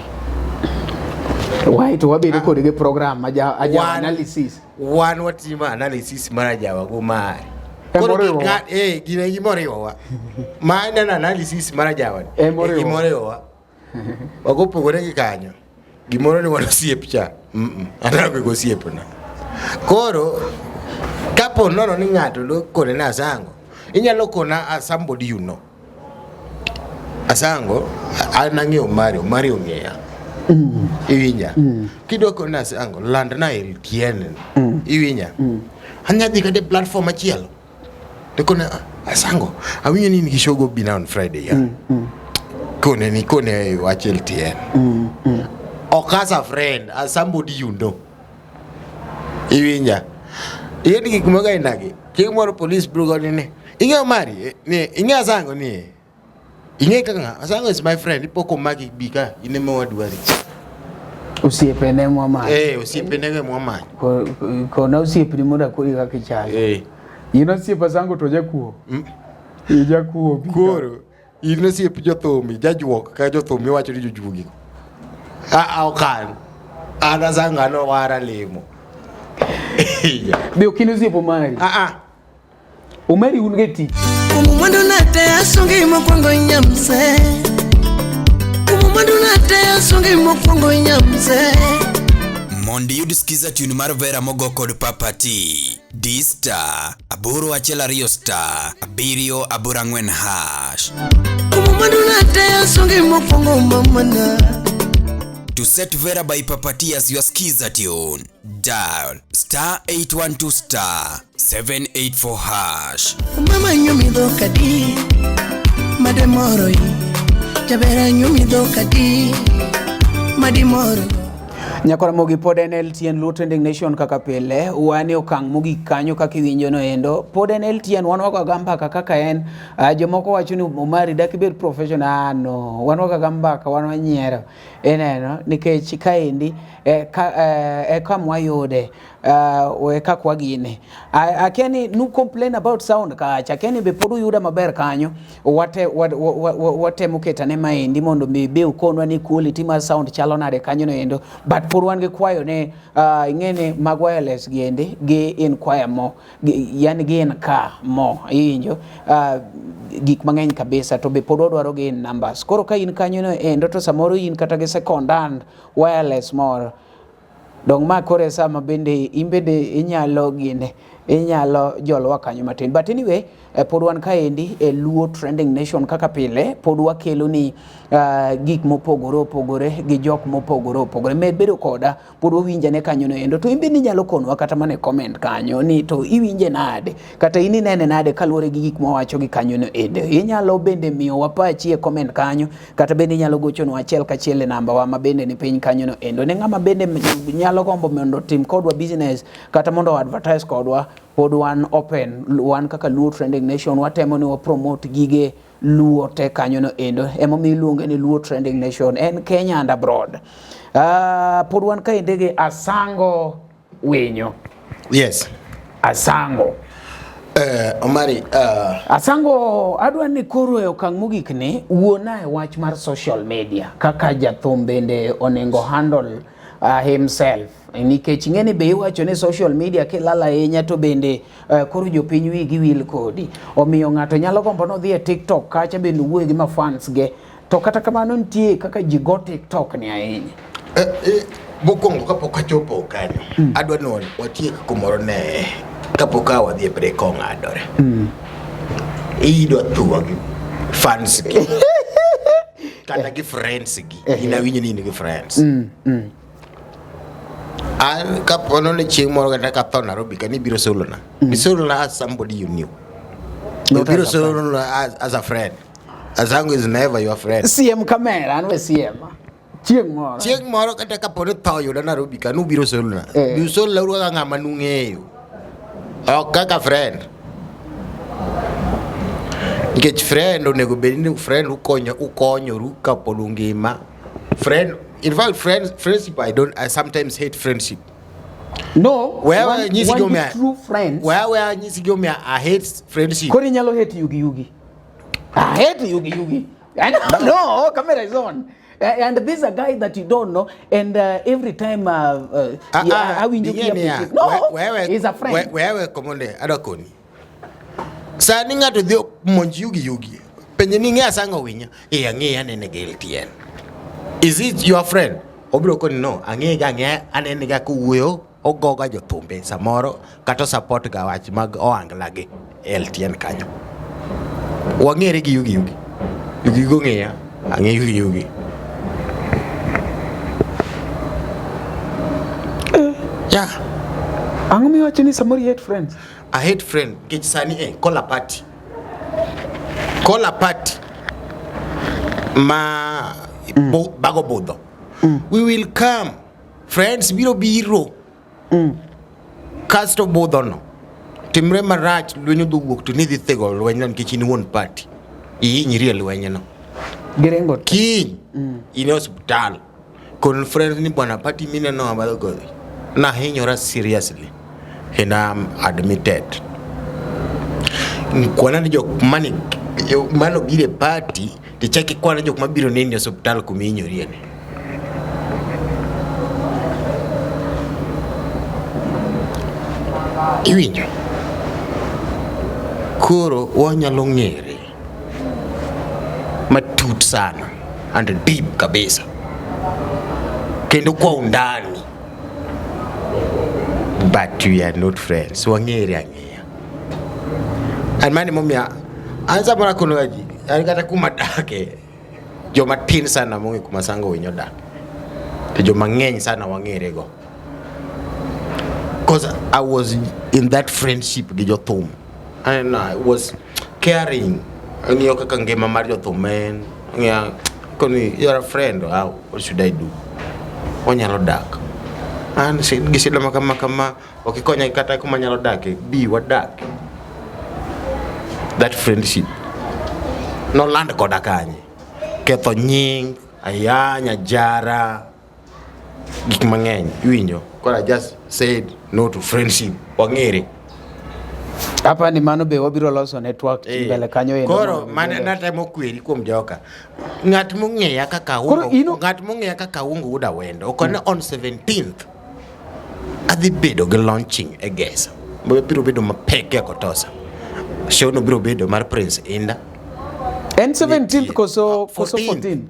Speaker 2: Why to wabedo kod gi program aja aja analysis.
Speaker 1: Wan watimo analysis mar ajawa go Omari.
Speaker 2: Koro
Speaker 1: Koro gina gimoriwowa. Ma en analysis mar ajawa.
Speaker 2: Emoriwowa.
Speaker 1: Gimoriwowa. Wakopogore gi kanyo. Gimoro ni wan osiep cha. Aneno gi osiepna. Koro kapo nono ni ng'ato do kone na Asango, inyalo kona somebody you know. Asango an ang'eyo Mario, Mario ong'eya. Iwinja? Kidwa kona Asango, landna e LTN. Iwinja? Anya dhi kata e platform machielo. To kone Asango, awinjo ni in gi show go bina on Friday ya. Kone ni kone wach LTN. Ok as a friend, as somebody you know. Iwinja? Ing'e gik moko ainagi. Chieng' moro police biro goni ni, ing'eyo Mari? Ni, ing'eyo Asango ni? Ing'e kaka ng'a? Asango is my friend, ipok omaki bi ka, in ema wadwari.
Speaker 2: Osiepene mwamanyo.
Speaker 1: Eh, osiepene ema wamanyo.
Speaker 2: Kona osiepni mondo akoni kaka ichalo.
Speaker 1: Eh.
Speaker 2: In osiep Asango to jakuo. Ijakuo.
Speaker 1: Koro, in osiep jothum, ijajuok ka jothum iwacho ni jojuogi. Ah, ah, ok an. An Asango an owara lemo.
Speaker 2: Be ok in osiep Omari?
Speaker 1: Ah, ah.
Speaker 2: Omari un ga e tich.
Speaker 7: Kuom mwandu nate asungi mokwongo nyamse. Kuom mwandu nate asungi mokwongo nyamse.
Speaker 3: Mondo iyud skiza tune mar Vera mogo kod Papa T, D star 812 star 784 hash.
Speaker 7: Kuom mwandu nate asungi mokwongo mamana.
Speaker 3: To set Vera by Papa T as your skiza tune, dial star 812 star 784 hash.
Speaker 7: Mama nyumi dhok adi mademoro i. Jabera nyumi dhok adi madimoro.
Speaker 2: Nyakora Mogi pod en LTN Luo Trending Nation kaka pile, wan e okang' mogik kanyo kaka iwinjo no endo. Pod en LTN wan wagoga mbaka kaka en. Jomoko wacho ni Omari dak ibed professional. Ah, no, wan wagoga mbaka, wan wanyiero. Ineno, nikech kaendi e kama wayude we kaka wagine. Akia ni nu complain about sound kacha, akia ni be pod uyuda maber kanyo. Watemo ketane maendi mondo mi be ukonwa ni quality mar sound chalo nade kanyo no endo. But pod wan gi kwayo ne ing'e ni mag wireless gi endi gi inquire mo, yani gi in ka mo, iwinjo gik mang'eny kabisa to be pod wadwaro gi in numbers. Koro ka in kanyo no endo to samoro in kata gi second hand wireless moro, dong ma koro e sama bende in bende inyalo gine, inyalo jolowa kanyo matin. But anyway, pod wan kaendi e Luo Trending Nation kaka pile, pod wakelo ni gik mopogore opogore gi jok mopogore opogore. Med bedo koda, pod wawinjane kanyo no endo. To in bende inyalo konwa kata mana e comment kanyo ni to iwinje nade, kata in inene nade kaluwore gi gik mwawacho gi kanyo no endo. Inyalo bende miyowa pachi e comment kanyo, kata bende inyalo gochonwa achiel kachiel e namba wa ma bende ni piny kanyo no endo. Ne ng'ama bende nyalo gombo mondo otim kodwa business kata mondo o advertise kodwa, pod wan open. Wan kaka Luo Trending Nation watemo ni wa promote gige Luo te kanyo no endo. Emomiyo iluonge ni Luo Trending Nation, en Kenya and abroad. Pod wan kaende gi Asango Winyo.
Speaker 1: Yes.
Speaker 2: Asango.
Speaker 1: Omari,
Speaker 2: Asango, adwa ni koro e okang' mogik ni wuona e wach mar social media kaka jathum bende onego handle himself, nikech ing'e ni be iwacho ni social media kilal ahinya to bende koro jopiny wigi wil kodi, omiyo ng'ato nyalo gombo ni odhi e TikTok kacha bende owuoyo gi ma fans ge, to kata kamano nitie kaka ji go TikTok ni ahinya.
Speaker 1: Mokwongo kapok achopo kanyo, adwa ni watiek kumoro ne kapok ka wadhi e break ong'adore. Idwa thuwa gi fans gi kata gi friends gi. In awinjo ni in gi friends. An kapo ni chieng' moro kata katho Nairobi ka nibiro solo na. Isolo na as somebody you knew.
Speaker 2: Not
Speaker 1: Ibiro
Speaker 2: as a friend.
Speaker 1: solo na as a friend. Asango is never your friend.
Speaker 2: CM kamera, an we CM. Chieng' moro.
Speaker 1: Chieng' moro kata kapo ni tho oyuda Nairobi ka nubiro solo na. Bi solo na kaka ng'ama nung'eyo. Ok kaka friend. Nikech friend onego bed ni friend ukonyo ukonyoru kapod ungima. Friend, in fact, friends, friendship, I don't, I sometimes hate friendship.
Speaker 2: No,
Speaker 1: Wewe nyisi
Speaker 2: wan
Speaker 1: gimomiyo-
Speaker 2: gi true friends.
Speaker 1: Wewe nyisi gimomiyo I hate friendship.
Speaker 2: Koro inyalo hate Yugi Yugi. I hate Yugi Yugi. I don't know, camera is on. And this is a guy that you don't know, and every time yeah, awinjo
Speaker 1: ing'e niya,
Speaker 2: ki appreciate. No,
Speaker 1: wewe,
Speaker 2: he's a friend.
Speaker 1: Wewe komonde, adwa koni. Sani ng'ato dhi monj Yugi Yugi. Penje ni ing'e Asango Winyo? Eh, ang'eye anene ga LTN. Is it your friend? Obiro koni no, ang'eye ga ang'eya anene ga kowuoyo, ogoga jothumbe samoro kata support ga wach mag ohangla gi LTN kanyo. Wang'ere gi Yugi Yugi. Yugi go ng'iya, ang'eyo yugi. Yeah.
Speaker 2: Ang'o miwacho ni samoro you hate friends?
Speaker 1: I hate friend nikech sani eh, kola party. Kola party ma bago budho. We will come. Friends biro biro. Kasto budhono timre marach lweny odhi wuok to nidhi thego lwenyno nikech in wuon party. Ihinyri e lwenyno.
Speaker 2: Giringo te.
Speaker 1: Kiny in e osiptal. Kon friends ni bwana party mineno amadho nahinyora seriously and I'm admitted. Kwana ni jok mane mano biro e party tichak ikwana jok mabiro neni e osiptal kuma ihinyorie ni. Iwinjo? Koro wanyalo ng'ere matut sana and deep kabisa kendo kwa undani but we are not friends wang'ere ang'eya and mano emomiyo an samoro akonoga ji an kata kuma adake joma tin sana mong'e kuma Sango Winyo dak to joma ng'eny sana wang'ere go cause I was in that friendship gi jothum and I was caring ang'iyo kaka ngima mar jothum en ang'iyo koni you are a friend how what should I do wanyalo dak an gi shida ma kama kama ok ikonya kata kuma anyalo dake bi wadak that friendship noland koda kanye ketho nying ayanya jara gik mang'eny iwinjo koro I just said no to friendship wang'ere
Speaker 2: Apa ni mano be wabiro loso network mbele kanyo endo.
Speaker 1: Koro
Speaker 2: mondo
Speaker 1: mane
Speaker 2: wabed-
Speaker 1: natemo kweri kuom joka ng'at mong'eya kaka
Speaker 2: Koro
Speaker 1: Aungo
Speaker 2: ino-
Speaker 1: ng'at mong'eya kaka Aungo wuod Awendo okone on 17th adhi bedo gi launching e Gesa biro bedo mapek e Kotosa show no biro bedo mar Prince Inda
Speaker 2: En 17th koso koso
Speaker 1: 14th.
Speaker 2: 14?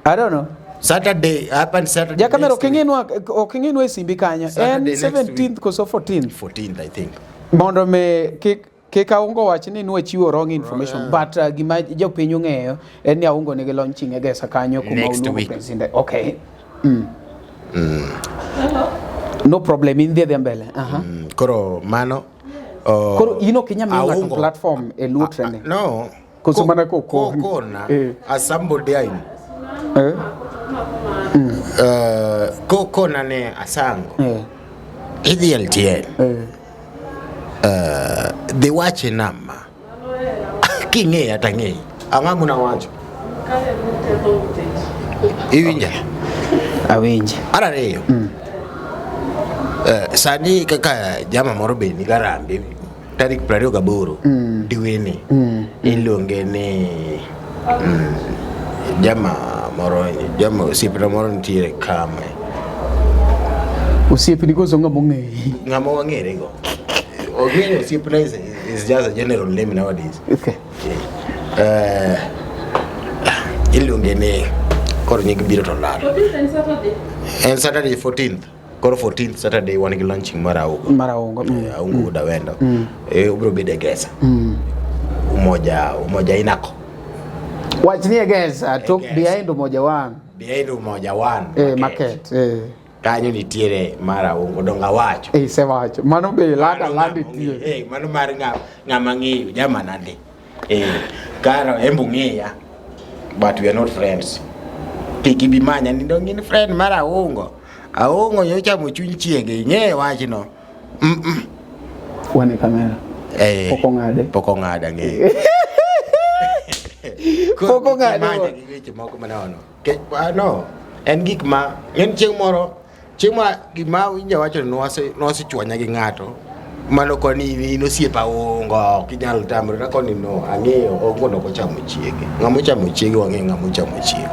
Speaker 2: I don't know.
Speaker 1: Saturday hapa ni Saturday
Speaker 2: Jakamera
Speaker 1: next
Speaker 2: ok ing'inwa ok ing'inwa e simbi kanyo. En
Speaker 1: Saturday next
Speaker 2: 17th koso 14th?
Speaker 1: 14th I think
Speaker 2: Mondo mi kik kik Aungo wach ni nwachiwo wrong information but gima jopiny ong'eyo en ni Aungo nigi launching e Gesa kanyo kuma
Speaker 1: Next
Speaker 2: oluongo
Speaker 1: week.
Speaker 2: Prince Indah. Okay. No problem, in dhi adhiya mbele. Aha.
Speaker 1: Koro mano
Speaker 2: Koro in ok inyal miyo ng'ato
Speaker 1: Aungo.
Speaker 2: platform e Luo Trending.
Speaker 1: No.
Speaker 2: Koso mana kokon.
Speaker 1: Kokona.
Speaker 2: Eh.
Speaker 1: As somebody I
Speaker 2: Eh?
Speaker 1: Kokona ne Asango.
Speaker 2: Eh.
Speaker 1: Idhi LTN.
Speaker 2: Eh.
Speaker 1: Dhi wache nama. King'eya to ang'eyi. Ang'o muna wacho? Iwinja?
Speaker 2: Awinji.
Speaker 1: Mar ariyo. Sani kaka jama moro be nigi harambee tarik 28 dweni iluonge ni jama moro jama osiepna moro nitiere kame
Speaker 2: Osiepni koso ng'ama ong'eyi?
Speaker 1: Ng'ama wang'ere go. Ong'eyo osiepna is just a general name nowadays.
Speaker 2: Okay.
Speaker 1: Iluonge ni koro nying biro to lal. En Saturday 14th. Koro 14th Saturday wan gi launching mar Aungo.
Speaker 2: Mar Aungo.
Speaker 1: Aungo wuod Awendo. Obiro bedo e Gesa. Umoja Umoja inako.
Speaker 2: Wach ni e Gesa, tok
Speaker 1: Gesa.
Speaker 2: behind Umoja One.
Speaker 1: Behind Umoja One.
Speaker 2: Market.
Speaker 1: Kanyo nitiere mar Aungo donga wacho.
Speaker 2: Isewacho. Mano be lada landi tie.
Speaker 1: Mano mar ng'ama ng'eyo jama nade. Karo embo ng'eya. But we are not friends. Kik ibi manya ni dong in friend mar Aungo. Aungo nyocha chamo chuny chiege, ing'eyo wachno.
Speaker 2: Wan e kamera. Pok ong'ade.
Speaker 1: Pok ong'ade ang'eyo.
Speaker 2: Pok ong'ade.
Speaker 1: Manya gi weche moko manono. No, en gik ma en chieng' moro chieng' ma gima winjo wacho ni nwasechwanya gi ng'ato mano koni in osiepa Aungo ok inyal tamri nakoni no ang'eyo Aungo nok ochamo chiege ng'ama ochamo chiege wang'eyo ng'ama ochamo chiege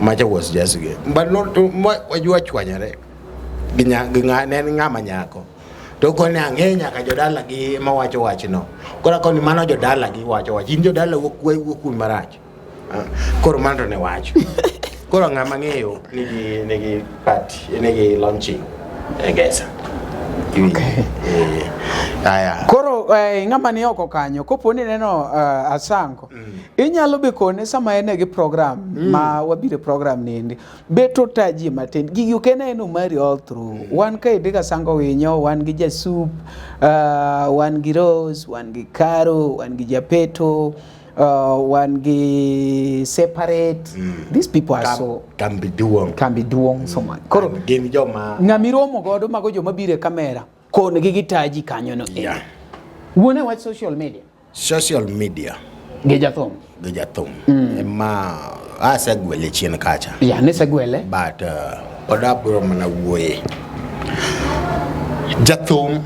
Speaker 1: macha was just but not wajua chwanyore gi ne en ng'ama nyako to koni ang'eyo nyaka jodala gi ema wacho wachno koro akoni mano jodala gi wacho wach in jodala wuok wuok kuom marach koro mano to ne wacho koro ng'ama ng'eyo nigi party nigi launching e Gesa.
Speaker 2: Okay.
Speaker 1: Aya.
Speaker 2: Koro eh, ng'ama ni oko kanyo kopo ni ineno Asango inyalo be kone sama en e gi program ma wabiro e program niendi be to taji matin gigi ok en aena mari all through wan ka idhi Kasango Winyo wan gi Jasup wan gi Rose wan gi Karo wan gi Japeto wan gi Separate these people are so
Speaker 1: Kambi duong'.
Speaker 2: Kambi duong' so much. Koro
Speaker 1: gin joma
Speaker 2: ng'ama iromo godo mago joma biro e kamera kon gi gitaji kanyo no.
Speaker 1: Yeah.
Speaker 2: Wuone wach social media.
Speaker 1: Social media.
Speaker 2: Gi jathum.
Speaker 1: Gi jathum. Ema asegwele chien kacha.
Speaker 2: Yeah, nisegwele.
Speaker 1: But pod abiro mana wuoye. Jathum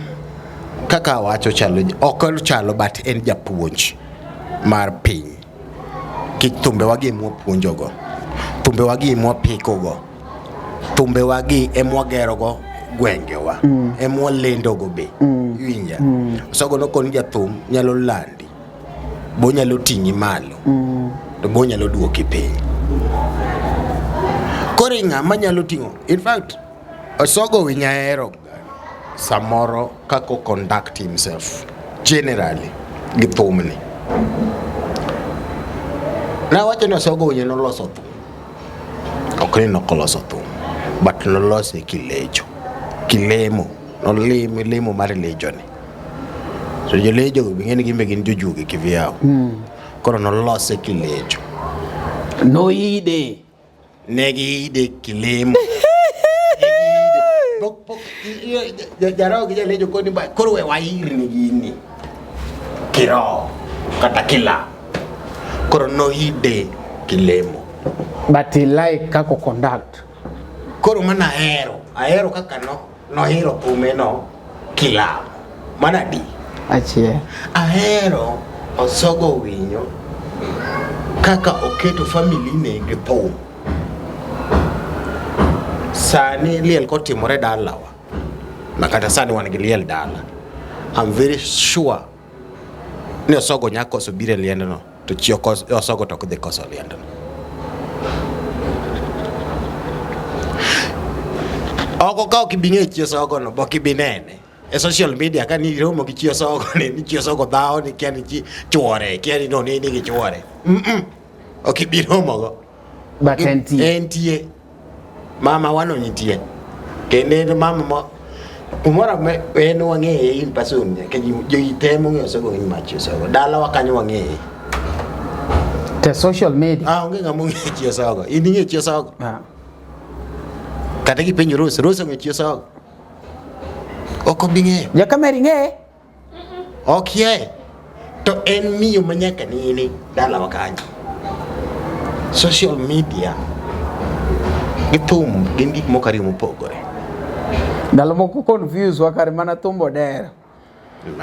Speaker 1: kaka awacho chalo ok ochalo but en japuonj mar piny. Kik thumbewagi ema wapuonjogo. Thumbewagi ema wapikogo. Thumbewagi ema wagerogo gwengewa. Ema walendogo be. Iwinja? Osogo nokoni jathum nyalo landi. Bo nyalo ting'i malo. To bo nyalo duoki piny. Koro ng'ama nyalo ting'o. In fact, Osogo Winyo ahero samoro kaka o conduct himself generally gi thumni. Nawacho ni Osogo Winyo noloso thum. Ok ni nokoloso thum, but nolose kilecho, kilemo, nolimo lemo mar lecho ni. To jolecho go ing'e ni gin be gin jojuogi kivyao. Koro nolose kilecho.
Speaker 2: Noide.
Speaker 1: Ne giide kilemo. Pok pok jaroho gi jalecho koni ba koro we wairni gini. Kiroho kata kilamo. Koro noide kilemo.
Speaker 2: But he like kako conduct.
Speaker 1: Koro mana ahero, ahero kaka no nohiro thume no kilamo. Mana adi?
Speaker 2: Achiel.
Speaker 1: Ahero Osogo Winyo kaka oketo family ne gi thum. Sani liel kotimore dalawa, ma kata sani wan gi liel dala, I'm very sure ni Osogo nya koso biro e liendno to chi Osogo to ok dhi koso liendno. Oko ka ok ibi ng'eyo chi Osogo no, bok ibi nene. E social media ka ni romo gi chi Osogo ni, ni chi Osogo dhawo ni kia ni chi chuore, kia ni no ni ni gi chuore. Ok ibi romo go.
Speaker 2: But entie.
Speaker 1: Entie. Mama wano nitie. Kendo en mama ma kumoro ma en wang'eye in person nikech ji te mong'eyo Osogo ng'eny ma chi Osogo. Dalawa kanyo wang'eye.
Speaker 2: Te social media.
Speaker 1: Ah, onge ng'ama ong'eyo chi Osogo. In ing'eyo chi Osogo?
Speaker 2: Ah.
Speaker 1: Kata kipenjo Rose, Rose ong'eyo chi Osogo. Ok obi ng'eyo.
Speaker 2: Jakamera ing'eye?
Speaker 1: Ok ye. To en miyo ma nyaka nene dalawa kanyo. Social media gi thum gin gik moko ariyo mopogore.
Speaker 2: Ndalo moko confuse wa kare mana thumb Odero.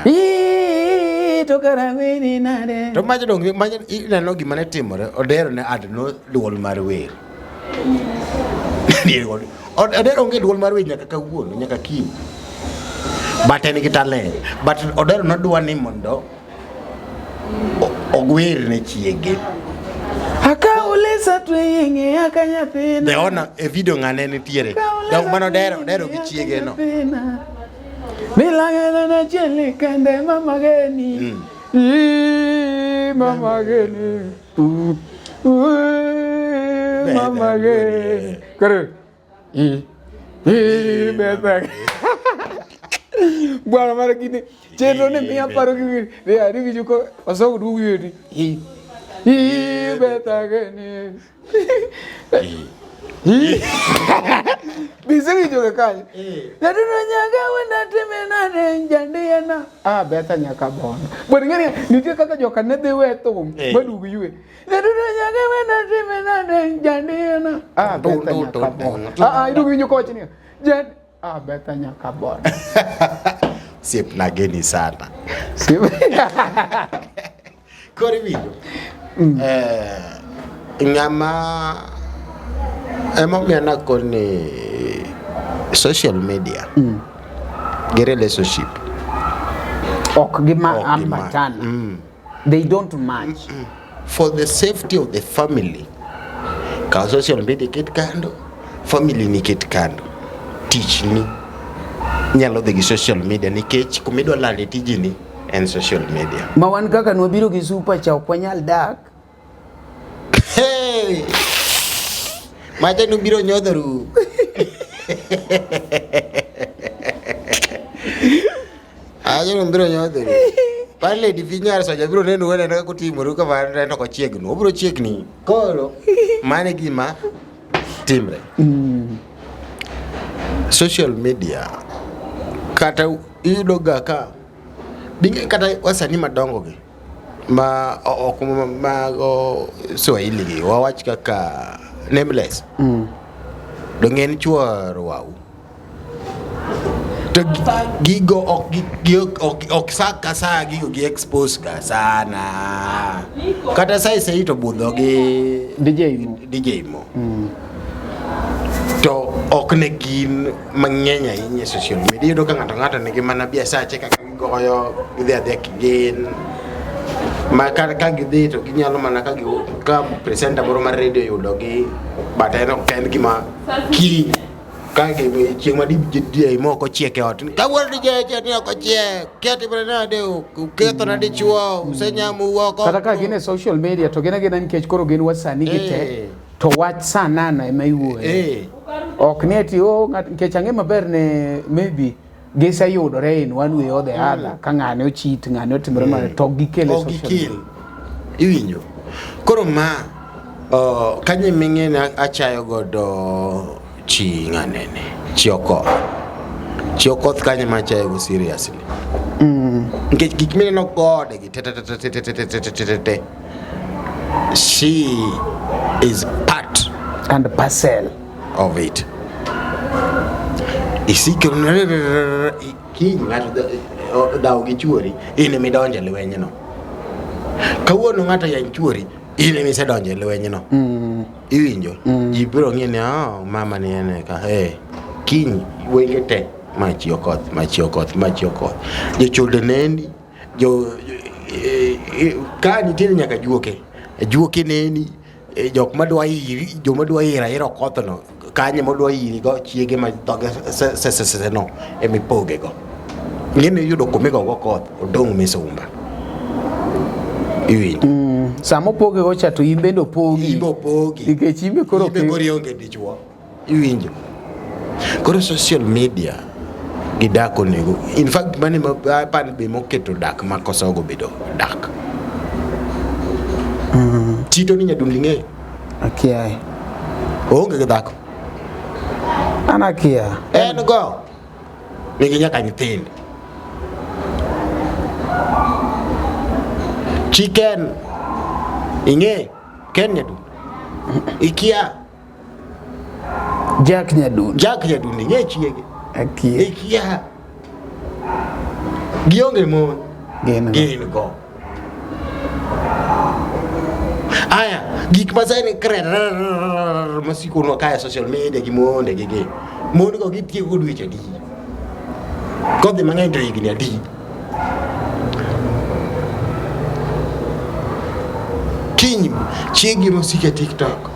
Speaker 2: Ii, to kara wini nade.
Speaker 1: To majo dong majo ineno gima ne timore Odero ne ad no duol mar wer. Odero onge duol mar wer nyaka kawuono nyaka kiny. But en gi talent. But Odero nodwa ni mondo ogwer ne chiege.
Speaker 2: Akaulisa tweyenge aka nyathina.
Speaker 1: The owner e video ng'ane nitiere. Dong mano Odero Odero gi chiege no.
Speaker 2: Milangela na chele kende mama geni. Ii, mama geni. Uu, mama geni. Kore. Ii. Ii, beta. Bwana mara gini chenro ne miya paro gi wir. Ya ni winjo ko osogo duogo yodi. Ii. Ii, beta geni. Ii. Bisewinjo ga kanyo. Jatuno nyaka wenda time nade jandiana. Ah, betha nyaka bono. Bwana ng'eni nitie kaka joka ne dhi we thum maduog ywe. Jatuno nyaka wenda time nade jandiana. Ah, betha nyaka bono. Ah, ah, iduog winjo kowacho niya. Jan ah, betha nyaka bono.
Speaker 1: Osiepna geni sana. Koro iwinjo. Ng'ama emomiyo nakoni social media gi relationship
Speaker 2: ok gima
Speaker 1: Ok gima-
Speaker 2: ambatana. They don't match.
Speaker 1: For the safety of the family, kaw social media ket kando, family ni ket kando, tich ni nyalo dhi gi social media nikech kumidwa lande tijini En social media.
Speaker 2: Ma wan kaka nwabiro gi super cha ok wanyal dak.
Speaker 1: Hey! Macha nubiro nyodhoru. Ajo nubiro nyodhoru. Par Lady Vinyar soja biro neno wene kaka utimoru ka neno kochiegni. Obiro chiegni. Koro mano e gima timre. Social media kata iyudo ga ka binge kata wasanii madongo gi ma ok mago Swahili gi wawach kaka Nameless. Donge en chuor wau. To gigo ok ok sa ka sa gigo gi expose ga sana. Kata sa sei to budho gi
Speaker 2: DJ Mo.
Speaker 1: DJ Mo. To ok ne gin mang'eny ahinya e social media. Iyudo ka ng'ato ng'ato nigi mana biasache kaka gigoyo, gidhi adhiya kigin. Ma ka gidhi to ginyalo mana ka ka presenter moro mar radio oyudogi, but en ok en gima kiny ka chieng' ma DJ Mo ok ochiek e ot. Kawuono DJ cha ni ok ochiek, kia timore nade, uketho na dichuo, usenyamo oko.
Speaker 2: Kata ka gin e social media to gin agina nikech koro gin wasanii gi te. To wach sanano ema iwuoye. Ok ni ati oh ng'at nikech ang'e maber ne maybe giseyudore in one way or the other ka ng'ane ochit ng'ane otimore mana to ok gikel e
Speaker 1: Ok
Speaker 2: social
Speaker 1: gikel. Iwinjo. Koro ma kanyo ming'e ni achayo godo chi ng'anene, chi Okoth. Chi Okoth kanyo ema achayo go seriously. Nikech gik mineno gode gi te te te te te te te te te te te. She is part
Speaker 2: and parcel
Speaker 1: of it. Isiko kiny ng'ato dhawo gi chuori, in ema idonjo e lwenyno. Kawuono ng'ato yany chuori, in ema isedonjo e lwenyno. Iwinjo? Ji biro ng'e ni oh, mama ni en ka. Eh, kiny wenge te ma chi Okoth, ma chi Okoth, ma chi Okoth. Jochode neni, jo ka nitiere nyaka juoke. Juoke neni, jok madwa iri, joma dwa ira ira Okoth no, kanye modwa iri go chiege ma dhoge se no emipoge go. Ng'eni iyudo kumigo go koth odong' misumba. Iwinjo?
Speaker 2: Sama opoge go cha to in bende opogi.
Speaker 1: In be opogi.
Speaker 2: Nikech in be koro
Speaker 1: In be koro ionge dichuo. Iwinjo? Koro social media gi dak onego. In fact mano ema apani be moketo dak ma kosogo bedo dak. Tito ni nyadundi ing'eyo?
Speaker 2: Akia.
Speaker 1: Oonge gi dhako.
Speaker 2: An akia.
Speaker 1: En go. Nigi nyaka nyithindo. Chi Ken. Ing'e? Ken nyadundi. Ikia.
Speaker 2: Jack Nyadundi.
Speaker 1: Jack Nyadundi ing'e chiege.
Speaker 2: Akia.
Speaker 1: Ikia. Gionge mon.
Speaker 2: Gin go.
Speaker 1: Gin go. Aya, gik ma sani kre masikonwa kae social media gi monde gi gi. Mon go gitieko dweche adi? Kodhi mang'eny to higni adi? Kiny chiegi mosiko e TikTok.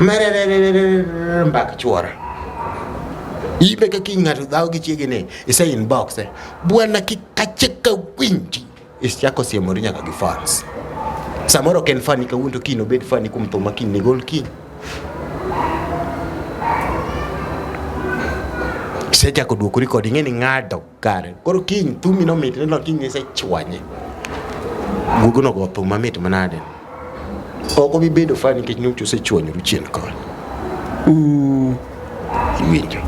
Speaker 1: Mererererere mbak chuora. Ibe ka kiny ng'ato dhawo gi chiege ni ise inbox eh. Bwana kik achak awinji. Isichako siemori nyaka gi fans. Samoro ok en funny kawuono to kiny obed funny kuom thum ma kiny nigol kiny. Isechako duokori kode ing'e ni ng'ado kare. Koro kiny thumi no mit neno kiny isechwanye. Guogno go thum mamit manade. Ok obi bedo funny nikech nyocha osechwanyoru chien koni. Iwinjo.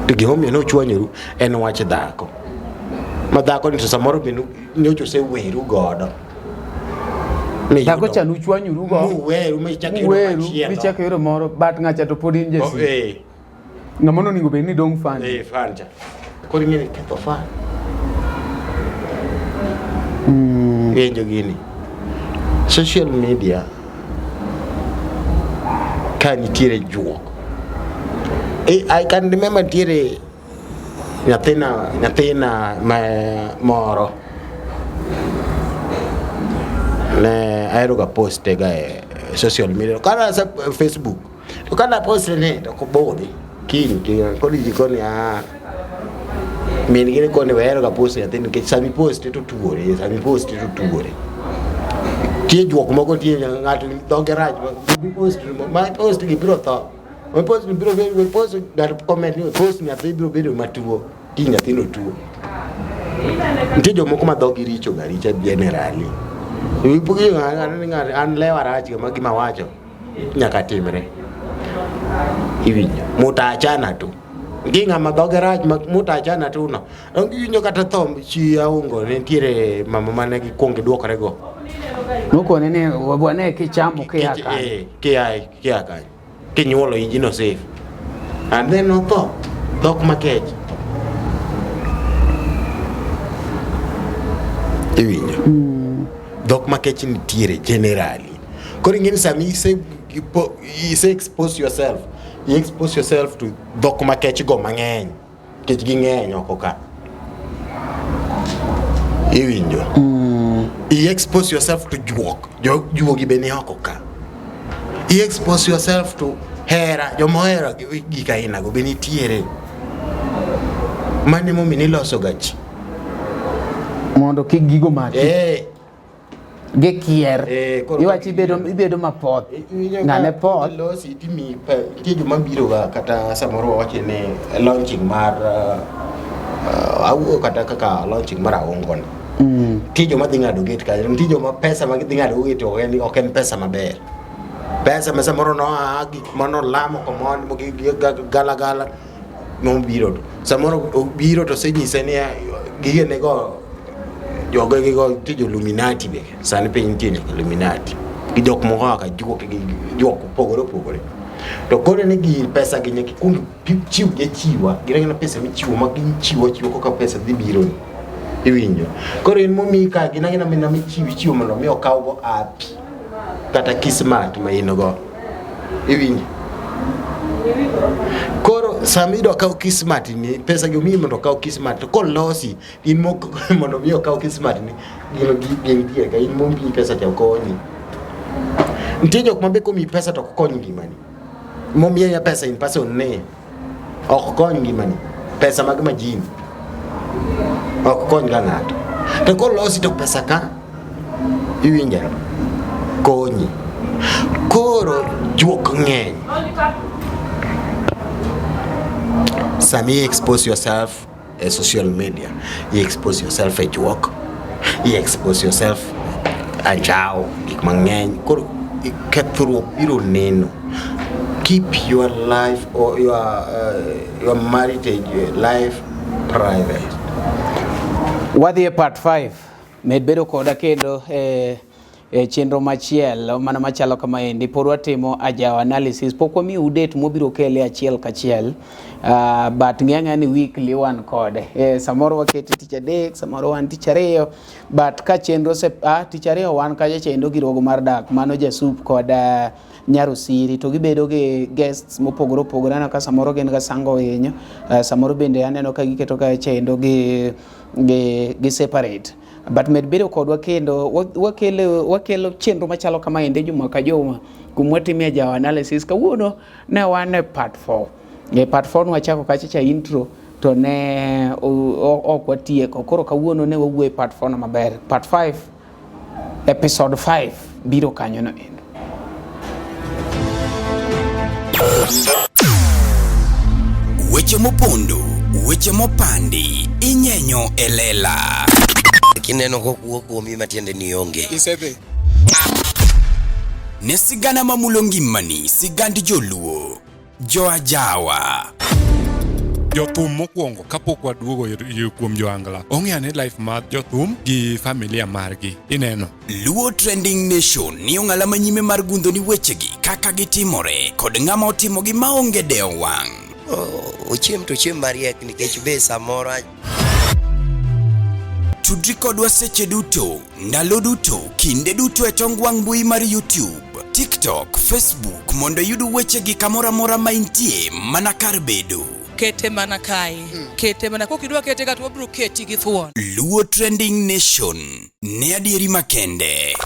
Speaker 1: To gimomiyo nochwanyoru en wach dhako. Ma dhako ni to samoro be nyocha oseweru godo.
Speaker 2: Dhako cha nuchwanyoru go.
Speaker 1: Muweru michak yudo
Speaker 2: Muweru
Speaker 1: machielo.
Speaker 2: michak yudo moro but ng'acha to pod in
Speaker 1: Oh,
Speaker 2: jasi.
Speaker 1: eh.
Speaker 2: Ng'ama nonego bed ni dong' fan.
Speaker 1: Eh, fan cha. Koro ing'e ni ketho fan. Iwinjo gini. Social media ka nitiere juok. I can remember nitiere nyathina ma moro ne ahero ga poste ga e social media kata sa Facebook to kana poste ne to kobodhi kiny kiny koro ji koni ah. Min gi ne koni wehero ga post nyathi nikech sami post to tuore, sami post to tuore. Tie juok moko tie ng'ato dhoge rach ma post ma post gi biro tho. Ma post biro bedo post ng'ato comment ni post nyathi biro bedo matuo. Ti nyathino tuo. Nitie jomoko ma dhogi richo ga richa generally. Ipuonjo ng'ato ni ng'ato an lewa rach ga ma gima awacho nyaka timre. Iwinjo? Mutaachana tu. Nitie ng'ama dhoge rach ma mutaachana tu no. Donge iwinjo kata tho chi Aungo ne nitiere mama mane gikuongo giduokore go.
Speaker 2: Nokone ni wane kichamo kia kanyo.
Speaker 1: Eh, kia kia kanyo. Kinyuolo injino safe. And then otho. Dhok makech. Iwinjo? Dhok makech nitiere generally. Koro ing'e ni sama ise, ise expose yourself, you expose yourself to dhok makech go mang'eny. Nikech ging'eny oko ka. Iwinjo? I expose yourself to juok. Juogi be ni oko ka. I expose yourself to hera, joma ohero gik ainago be nitiere. Mano emomiyo niloso ga ji.
Speaker 2: Mondo kik gigo maki.
Speaker 1: Eh.
Speaker 2: Gikier.
Speaker 1: Eh, koro
Speaker 2: Iwacho ibedo ibedo mapoth.
Speaker 1: Iwinjo ka
Speaker 2: Ng'ane poth.
Speaker 1: Losi timiyi nitie joma biro ga kata samoro wawacho ni launching mar awuoyo kata kaka launching mar Aongo ni. Nitie joma dhi ng'ado gate kanyo, nitie joma pesa ma gidhi ng'ado gate ok en ok en pesa maber. Pesa ma samoro noa gik manolamo komon gala gala nobiro to samoro obiro to osenyise ni gigene go joge gigo nitie jo Illuminati be sani piny nitie nyaka Illuminati gi jok moko kaka juok gi juok opogore opogore to koro ni gi pesa gi nyaka ikuong chiw gi achiwa gin agina pesa michiwo ma gichiwo achiwa koka pesa dhi biro ni iwinjo koro in momiyi ka gin agina mina michiwo ichiwo mondo mi okawgo api kata kismat ma in go iwinjo koro sama idwa kaw kismat ni pesa gi omiyi mondo okaw kismat to kolosi in mok mondo mi okaw kismat ni gino gin nitie ka in momiyi pesa cha konyi nitie jok ma be komiyi pesa to ok kony ngimani momiyi pesa in person ne ok kony ngimani pesa mag majini ok kony ga ng'ato to kolosi to pesa ka iwinja konyi koro juok ng'eny sami expose yourself e social media you expose yourself e juok you expose yourself anjawo gik mang'eny koro kethruok biro neno keep your life or your marriage life private.
Speaker 2: Wadhi e part 5. Med bedo koda kendo e e chenro machielo mana machalo kama endi pod watimo ajawa analysis pok wamiyo date mobiro kele achiel kachiel but ng'e ang'eya ni weekly wan kode samoro wakete tich adek samoro wan tich ariyo but ka chenro ose tich ariyo wan kacha chendo gi rogo mar dak mano jasup kod Nyarosiri to gibedo gi guests mopogore opogore aneno ka samoro gin ga Sango Winyo samoro bende aneno ka giketo ka chendo gi gi separate but med bedo kodwa kendo wakelo wakelo chenro machalo kama ende juma ka juma kuma watime ajawa analysis kawuono ne wan e part 4 e part 4 nwachako kacha cha intro to ne ok watieko koro kawuono ne wawuoyo e part 4 no maber part 5 episode 5 biro kanyo no endo.
Speaker 3: Weche mopondo, weche mopandi, inyenyo e lela.
Speaker 4: Kineno kokuo kuomi matiende ni onge.
Speaker 5: Isedhi.
Speaker 3: Ne sigana mamulo ngimani, sigand joluo. Joajawa.
Speaker 5: Jothum mokwongo kapok waduogo kuom joangla ong'e ane life mar jothum gi familia margi ineno.
Speaker 3: Luo Trending Nation ni ong'ala manyime mar gundho ni wechegi kaka gitimore kod ng'ama otimogi maonge dewo wang'.
Speaker 4: Ochiem to ochiem mariek nikech be samoro
Speaker 3: Tudri kodwa seche duto, ndalo duto, kinde duto e tong wang' mbui mar YouTube, TikTok, Facebook mondo iyud wechegi kamoro amora ma intie mana kar bedo.
Speaker 6: Kete mana kae. Kete mana kokidwa kete ka to wabiro keti gi thuon.
Speaker 3: Luo Trending Nation ne adieri makende.